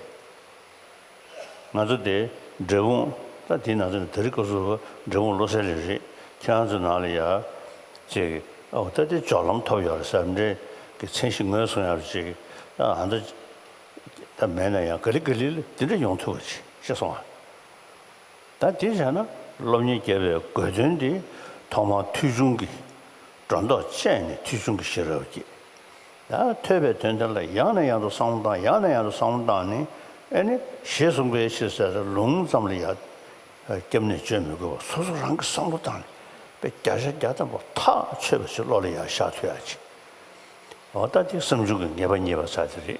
ང་ཚོ་དེ་འབྲས་སྤུངས་ད་དེའི་ནང་ཚོ་ནས་དེ་རིང་སྐབས་སུ་འབྲས་སྤུངས་བློ་གསལ་རེད་རེད། ཁྱེད་རང་ཚོའི་ནང་ལ་ཡ། ཅིག་ཨོ་ད་དེ་སྦྱོར་ལམ་ཐོབ་ཡོད་རེད་ཟེར་འདྲས་ཀྱི་མཚན་གཞི་ངོས་བཟུང་ཡ་རེད་ཅིག་ཨ་ད། ད་མེད་ན་ཡང་ག་ལེ་ག་ལེ་ལ་དེ་འདྲ་ཡོང་ཐུབ་པ་ཅིག་ཤེས་སོང་ང་། ད་དེ་བྱས་ན་སློབ་གཉེར་རྒྱས་པའི་དགོས་དོན་དེ་ཐོག་མར་ཐོས་བྱུང་གི་སྒྲོ་འདོགས་བཅད་ནས་ཐོས་བྱུང་གི་ཤེས་རབ་ཀྱིས། ད་ཐོས་པའི་དོན་དེ་ལ་ཡང་ནས་ཡང་དུ་བསམ་བློ་བཏང་ཡང་ནས་ཡང་དུ་བསམ་བློ་བཏང་ནས་ཨེ་ནི་ཞེས་གསུངས་པའི་ཕྱིར་ཟེར་ལུང་ཙམ་ལ་ཡང་སྐྱབས་གནས་བཅོལ་མི་དགོས་པར་སོ་སོ་རང་གིས་བསམ་བློ་བཏང་ནས་དཔེ་བརྒྱ་ཆ་བརྒྱ་ཐམ་པ་ཐག་ཆོད་པ་ཞིག་བློ་ལ་ཡང་ཤར་ཐུབ་ཡ་ཅིག་འོ་ད་དེ་བསམ་བྱུང་གི་ངེས་པ་རྙེད་པ་ཚར་དེ་རེད།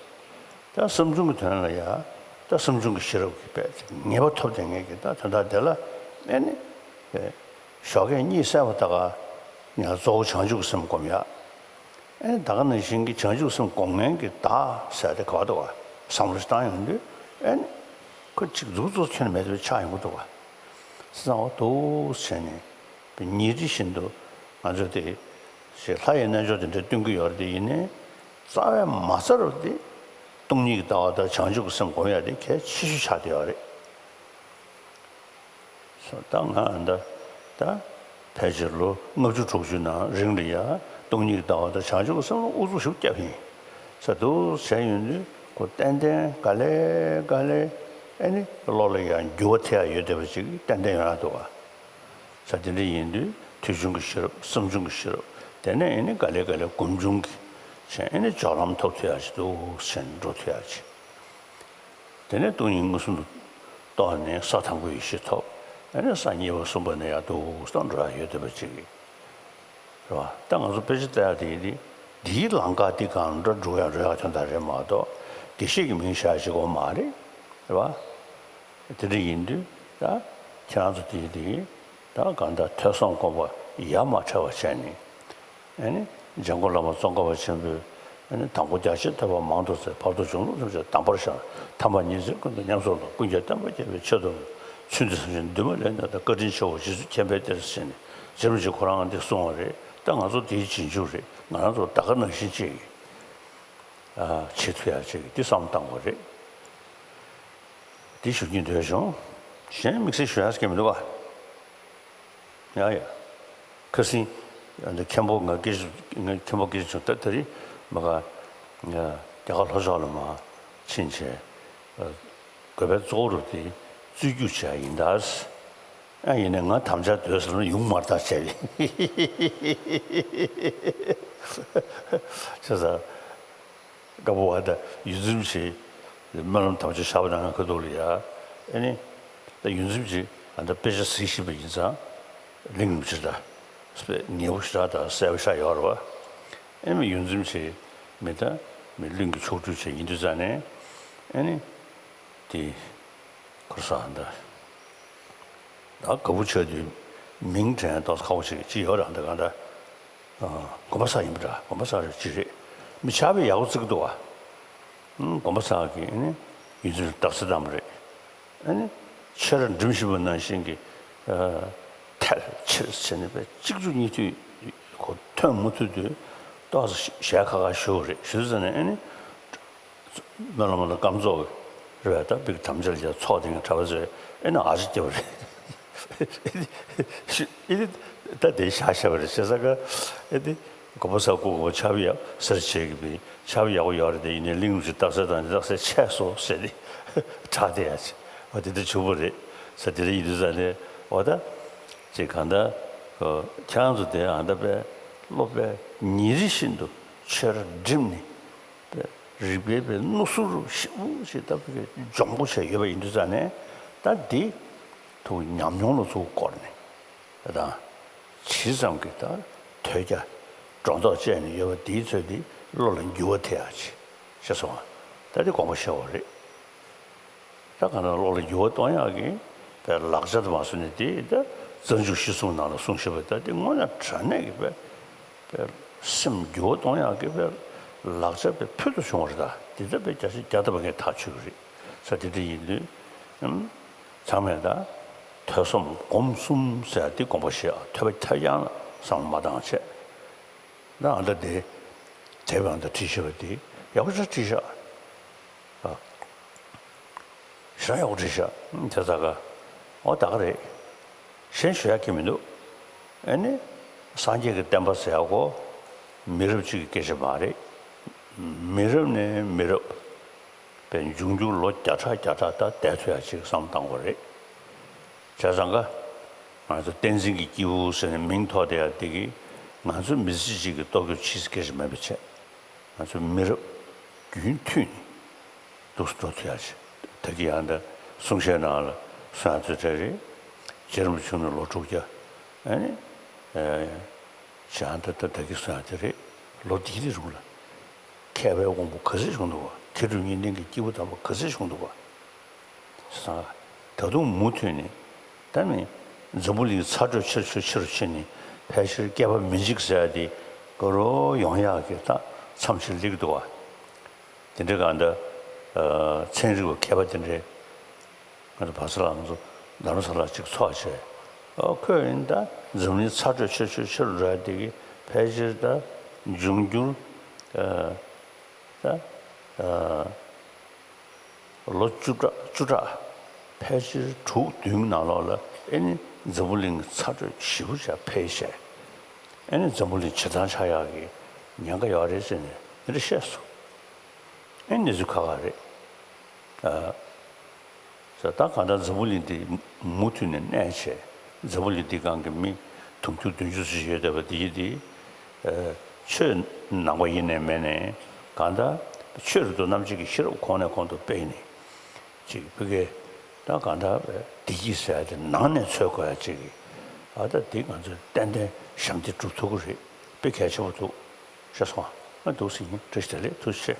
ད་བསམ་བྱུང་གི་དོན་ལ་ཡ། ད་བསམ་བྱུང་གི་ཤེས་རབ་ཀྱི་དཔེ་ངེས་པ་ཐོབ་བསྡད་མཁན་གྱི་ད་དོན་དག་དེ་ལ་ཨེ་ནི། ཞོགས་ཀས་གཉིད་སད་པ་ད་ག་ཡང་གཙོ་བོ་བྱང་ཆུབ་ཀྱི་སེམས་སྒོམ་ཡ། ཨེ་ནི་ད་ག་ནང་བཞིན་གྱི་བྱང་ཆུབ་སེམས་སྒོམ་མཁན་གྱི་བདག་ཟེར་དེ་ག་བ་འདུག་ག་བསམ་བློ་ཞིག་བཏང་ཡོང་དུས་ཨེ་ནི། ཁོ་གཅིག་མཛུབ་གཙོ་ཁྱོན་ནས་མེད་པའི་ཆགས་ཡོང་གི་འདུག་ག་བསམ་བློ་འདུག་བྱས་ནས། ཉིན་རེ་བཞིན་དུ་ང་ཚོས་དེ་ཞེས་ལྷ་ཡི་རྣལ་འབྱོར་དེ་འདྲ་སྟོན་གྱི་ཡོད་རེད། དེ་ཡིན་ནའི་རྩ་བའི་མ་རྩ་རུ་དེ་སྟོང་ཉིད་ཀྱི་ལྟ་བ་དང་བྱང་ཆུབ་ཀྱི་སེམས་སྒོམ་ཡ་དེ་གལ་ཆེ་ཤོས་ཆགས་བསྡད་ཡོད་རེད། སོ་ད་ང་འདི་ད་ཕལ་ཆེར་ལོ་ལྔ་བཅུ་དྲུག་ཅུའི་ནང་རིང་ལ་ཡ་སྟོང་ཉིད་ཀྱི་ལྟ་བ་དང་བྱང་ཆུབ་ཀྱི་སེམས་ལ་ཨུ་ཚུགས་ཞིག་བརྒྱབ་ཡིན་ས་འདུག་བྱས་ཡོང་དུས་ཁོ་ཏན་ཏན་ག་ལེ་ག་ལེ་ཨེ་ནི་བློ་ལ་ཡང་འགྱུར་བ་ཐེབས་ཡ་ཡོད་བསྡད་པ་ཅིག་ཏན་ཏན་ཡོང་ཡ་འདུག་ག་ས་དེ་འདྲ་ཡིན་དུས་ཐོས་བྱུང་གི་ཤེས་རབ་བསམ་བྱུང་གི་ཤེས་རབ་དེ་ནས་ཨེ་ནི་ག་ལེ་ག་ལེ་སྒོམ་བྱུང་གི་བྱས་ཨེ་ནི་སྦྱོར་ལམ་ཐོབ་ཐུབ་ཡ་ཅིག་འདུག་བྱས་ནས་འགྲོ་ཐུབ་ཡ་ཅིག་དེ་ནས་སྟོང་ཉིད་མངོན་སུམ་དུ་རྟོགས་ནས་ས་དང་པོའི་ཡེ་ཤེས་ཐོབ། ཨེ་ནི་ས་གཉིས་པ་གསུམ་པ་ནས་ཡར་འདུག་སེ་འགྲོ་ཡ་ཡོད་བསྡད་པ་ཅིག་རེད་བ། ད་ང་ཚོ་དཔེ་ཆ་ལྟ་ཡ་དེ་ཡིན་དུས་འདིའི་ལམ་ཁ་འདི་གང་འདྲ་འགྲོ་ཡ་འགྲོ་ཡ་དོན་དག་རེད་མ་གཏོགས་དགེ་བཤེས་ཀྱི་མིང་བཞག་བྱེད་དགོས་མ་རེད། རེད་བ། དེ་འདྲ་ཡིན་དུས་ད་ཁྱེད་རང་ཚོ་དེ་དེ་ད་གང་ལྟར་ཐོས་བསམ་སྒོམ་པ་ཡ་མ་བྲལ་བ་བྱས་ནས། ཨེ་ནི། འཇམ་མགོན་བླ་མ་ཙོང་ཁ་པ་ཆེན་པོས། ཨེ་ནི། དང་པོ་རྒྱ་ཆེར་ཐོས་པ་མང་དུ་བཙལ། བར་དུ་གཞུང་ལུགས་ཐམས་ཅད་གདམས་པར་ཤར། ཐ་མ་ཉི་ཚེ་ཀུན་ཏུ་ཉམས་སུ་བླངས། ཀུན་ཁྱབ་བསྟན་པ་རྒྱས་པའི་ཆེད་དུ། ཚུལ་འདི་བསམ་ཞིང་འདུན་མ་ལས་འདས་ཏེ། བཀའ་དྲིན་ཆེའོ་རྗེ་བཙུན་མཁྱེན་པའི་གཏེར་ཟེར་ནས་རྗེ་རིན་པོ་ཆེ་ཁོ་རང་འདི་གསུངས་པ་རེད། ད་ང་ཚོ་དེའི་རྗེས་འཇུག་རེད། ང་རང་ཚོ་ད་ག་ནང་བཞིན་ཅིག་ཨ། བྱེད་ཐུབ་ཡ་ཅིག་འདི་བསམ་བཏང་དགོས་རེད། འདི་ཞུ་སྙིང་འདོད་བྱུང་། གཞན་དམིགས་བསལ་ཞུ་ཡ་ཟེར་མཁན་མི་འདུག་ག་ཡ་ཡ། ཁ་སང་། ཨ་འདི་མཁན་པོ་ང་སྐད་ཆ་ང་མཁན་པོ་སྐད་ཆ་བྱུང་ད་དེ་རིང་མ་ག་ང་རྒྱ་གར་ལྷོ་ཕྱོགས་ལ་མར་ཕྱིན་བྱས། ཨ་དགོས་པའི་གཙོ་བོ་རུ་དེ་རྩོད་རྒྱུགས་བྱས་ཡིན་ད། ཨ་ཡིན་ནའི་ང་དམ་བཅའ་སྡོད་ཟེར་ན་ཡོང་མ་རེད་ད་བྱས། བྱས་ཙང་། དཀར་པོ་བ་དང་ཡུལ་འཛིན་བྱས། སྨོན་ལམ་དམ་བཅའ་བཞག་པ་དང་ཁ་ཐུག་ལ་ཡ། ཨེ་ནི། ད་ཡུལ་འཛིན་བྱས་ཨ་ད་དཔེ་ཆ་གཟིགས་བཞིན་པ་ཡིན་ཙང་། གླིང་ནུབ་ཕྱིར་ད། དཔེ་ཉེ་བོ་ཞེ་དྲག་དང་གསལ་པོ་ཤར་ཡོད་རེད་བ། ཨེ་ནི་ཡུལ་འཛིན་བྱས་མི་ད་མི་གླིང་གི་མཆོག་སྤྲུལ་བྱས་ཡིན་དུས་ཙང་ནས། ཨེ་ནི། དེ། ཁོ་ས་ཨ་ད། ད་དཀར་པོ་ཆགས་དུས་མིང་དྲན་ཏོག་ཙམ་ཁག་པོ་ཞིག་ཅིག་ཡོད་རེད་ད་ག་ད། ཨ། དགོན་པ་གསར་ཡིན་པ་འདྲ། དགོན་པ་གསར་རེད་ཅི་རེད། མི་ཆར་པས་ཡག་པོ་བརྩི་གི་འདུག་བ། ཨང་། དགོན་པ་གསར་གྱི་ཨ་ནི་ཡུལ་འཛིན་རྟགས་གསལ་བཏང་བ་རེད། ཨ་ནི་ཆོས་ར་འགྲིམ་བཞིན་པ་ནང་བཞིན་གྱི། ཨ། ཐལ་ཆེར་བྱས་ནས་པས་གཅིག་མཇུག་གཉིས་མཐུད་ཁོ་ཐོན་མུ་མཐུད་དུ་ཏོག་ཙམ་ཞལ་ཁ་ཁ་ཞུ་བ་རེད། ཞུ་ཙ་ནས་ཨ་ནི། སྨོན་ལམ་ལ་སྐམ་ཚོགས་རེད་པས། ད་བིག་དམ་བཅའ་ལ་ཡ་ཚོགས་དེ་ངས་གྲྭ་པ་ཚོས་ཨེ་ན་ཨ་ཅེ་སྐྱེ་བ་རེད། ཨེ་ནི་ད་དེ་བཞག་བཞག་པ་རེད། བྱས་ཙང་ཀ་ཨེ་ནི་དགོན་པ་གསར་བསྐོར་དགོས་པ་ཆར་པ་ཡག་གསར་བྱེད་ཀྱི་བི་ཆར་པ་ཡག་པོ་ཡོད་རེད། དེ་ཡིན་ནའི་གླིང་ནུབ་ཕྱིར་རྟགས་གསལ་དང་རྟགས་གསལ་ཆད་སོང་ཟེར་ནས་གྲགས་བསྡད་ཡ་ཅིག་འོ་དེ་འདྲ་བྱུང་བ་རེད། ས་དེ་འདྲ་ཡིན་དུས་ཙང་ནས་འོ་ད་ཅིག་གང་ལྟར་ཁྱེད་རང་ཚོ་དེ་ཨ་ད་པས་སློབ་པས་ཉིན་རེ་བཞིན་དུ་ཆོས་ར་འགྲིམས་ནས། རིག་པའི་པའི་སྣུབ་ཟུར་ཞེ་པོ་ཞིག་ལྟ་བུའི་འཇོང་པོ་བྱས་ཡོད་པ་ཡིན་དུས་ཙང་ནས། ད་འདི་ཐུགས་ཉམས་མྱོང་ལ་ཚུར་བསྐོར་ནས་ད་ཇི་ཙམ་གྱི་ད་ཐོས་རྒྱ་ སྒྲོ་འདོགས་བཅད་ནས་ཡོད་པ་དེའི་ཚོད་དེ་བློ་ལ་འགྱུར་བ་ཐེབས་ཡག་ཅིག་ཤེས་སོང་ང་། ད་དེ་དགོངས་པ་བཞེས་པ་རེད། ད་གང་ལྟར་བློ་ལ་འགྱུར་བ་གཏོང་ཡག་གི་པའི་ལག་ཆ་དུ་མ་སོང་ནས་དེ་ད་རྩ་འཇུག་གཞི་གསུམ་ནང་ལ་གསུངས་བཞག་པ་ད་དེ་དངོས་གནས་དྲང་གནས་ཀྱི་པའི་པའི་སེམས་འགྱུར་བ་གཏོང་ཡག་གི་པའི་ལག་ཆ་པའི་ཕུལ་དུ་བྱུང་བ་རེད། ད་དེ་ད་པའི་བརྒྱ་ཆ་བརྒྱ་ཐམ་པ་ངས་ཐག་ཆོད་ཀྱི་རེད། ས་དེ་འདྲ་ཡིན་དུས་ཨམ་ཚང་མས་ད་ཐོས་བསམ་སྒོམ་གསུམ་ཟེར་ཡག་དེ་དགོངས་པ་བཞེས་ཨ། ཐོས་པ་ཐོས་རྐྱང་ལ་བསམ་བློ་མ་བཏང་བྱས། ད་ཨ་ད་དེ་དེབ་ཨ་ད་བྲིས་བཞག་པ་དེ་ཡག་པོ་ཞེ་དྲག་བྲིས་བཞག་ཨ། ཞེ་དྲག་ཡག་པོ་བྲིས་བཞག་དེ་ཙ་ག་ཨོ་ད་ག་རེད། གཞན་ཞུ་ཡག་གི་མི་འདུག་ཨ་ནི་སངས་རྒྱས་ཀྱི་བསྟན་པ་ཟེར་ཡག་གོ་མི་རབས་གཅིག་གི་སྐད་ཆ་མ་རེད། མི་རབས་ནས་མི་རབས། པའི་འབྱུང་འགྱུར་ལོ་བརྒྱ་ཕྲག་བརྒྱ་ཕྲག་ད་བསྡད་ཐུབ་ཡག་ཅིག་བསམ་བློ་བཏང་དགོས་རེད། བྱས་ཙང་ཀ་ང་ཚོ་བསྟན་འཛིན་གྱི་སྐྱེས་བུ་ཟེར་ནས་མིང་ཐོགས་བསྡད་ཡག་དེ་གིས་ང་ཚོ་མི་ཚེ་གཅིག་གི་ལྟོ་གོས་ཕྱིས་སུ་སྐད་ཆ་མེད་པ་བྱས། ང་ཚོ་མི་རབས་རྒྱུན་མཐུད་ནས་འདུག་སེ་འགྲོ་ཐུབ་ཡག་ཅིག་ད་གི་ཡང་ད་གསུང་བཤད་ནང་ལ་གསུང་ཡག་ཚོད་ཚོད་རེད། རྗེ་རིན་པོ་ཆེ་ནས་ལོ་དྲུག་བརྒྱ་ཨ་ནི་ཨེ་བྱས་ད་ད་ད་གི་གསུང་ཡག་དེ་རེད། ལོ་འདི་གི་རིང་ལ། མཁས་པའི་དབང་པོ་ག་ཚོད་བྱུང་འདུག་ག་མཁས་གྲུབ་གཉིས་ལྡན་གྱི་སྐྱེས་བུ་དམ་པ་ག་ཚོད་བྱུང་འདུག་ག་ཟེར། ད་དུང་མུ་མཐུད་ནས་ད་ནི་འཛམ་བུ་གླིང་ཚ་དྲོད་ཆེར་ཆེར་ཆེ་རུ་ཕྱིན་ནས་ཕལ་ཆེར་བསྐལ་པ་མི་འཇིག་ཟེར་ཡ་དེ་དགའ་རབ་ཡོང་ཡག་གི་ད་མཚམས་ཤིག་སླེབས་ཀྱི་འདུག་ག་དེ་འདྲའི་གང་ད་ཚན་རིག་པ་མཁས་པ་དེ་འདྲའི། ང་ཚོ་བར་ས་ལ་ང་ཚོ་རྡ་རམ་ས་ལ་གཅིག་ཚོགས་བྱས། ཨོ་ཁོས་ཡིན་ད་འཛམ་གླིང་ཚ་དྲོད་ཆེ་ཆེ་ཆེ་རུ་འགྲོ་ཡ་དེ་གི་ཕལ་ཆེར་ད་འབྱུང་འགྱུར་ཨ་ད་ཨ་ལོ་བཅུ་ཕྲག་བཅུ་ཕྲག་ཕལ་ཆེར་དྲུག་བདུན་ནང་ལོགས་ལ་ཨེ་ནི་འཛམ་བུ་གླིང་ཚ་དྲོད་ཞེ་པོ་ཅིག་འཕེལ་བྱས། ཨེ་ནི་འཛམ་བུ་གླིང་ཇེ་ཐང་ཆགས་ཡག་གི་ཉེན་ཁ་ཡོད་རེད་ཟེར་ནས་དེ་འདྲ་བཤད་སོང་། ཨེ་ནི་གནས་ཚུལ་ཁག་ཁག་རེད། ཨ། ཟེར་ད་གང་ལྟར་འཛམ་བུ་གླིང་འདི་མུ་མཐུད་ནས་གནས་བྱས། འཛམ་བུ་གླིང་འདི་སྒང་གི་མི་དུང་ཕྱུར་བདུན་ཅུ་ཙམ་ཞིག་ཡོད་བསྡད་པ་འདི་ཡིན་ཏེ། ཨ། ཆོས་ནང་པ་ཡིན་ནའི་མིན་ནའི་གང་ལྟར་ཆོས་རེད་འདུག་རྣམ་འབྱེད་ཀྱི་ཤེས་རབ་གོང་ནས་གོང་དུ་སྤེལ་ནས་ཅིག་ཕ་གི་ད་གང་ལྟར་བདེ་སྐྱིད་ཟེར་ཡ་དེ་ནང་ནས་འཚོལ་དགོས་ཡ་ཅིག་གི་ཨ་ད་འདི་ང་ཚོས་ཏན་ཏན་ཞབས་འདེགས་སྒྲུབ་ཐུབ་ཀྱི་རེད། དཔེ་གལ་ཆེན་པོ་འདུག་ཤེས་སོང་ཨ། འདུག་སེ་ཡིན། བཀྲ་ཤིས་བདེ་ལེགས། ཐུགས་རྗེ་ཆེ།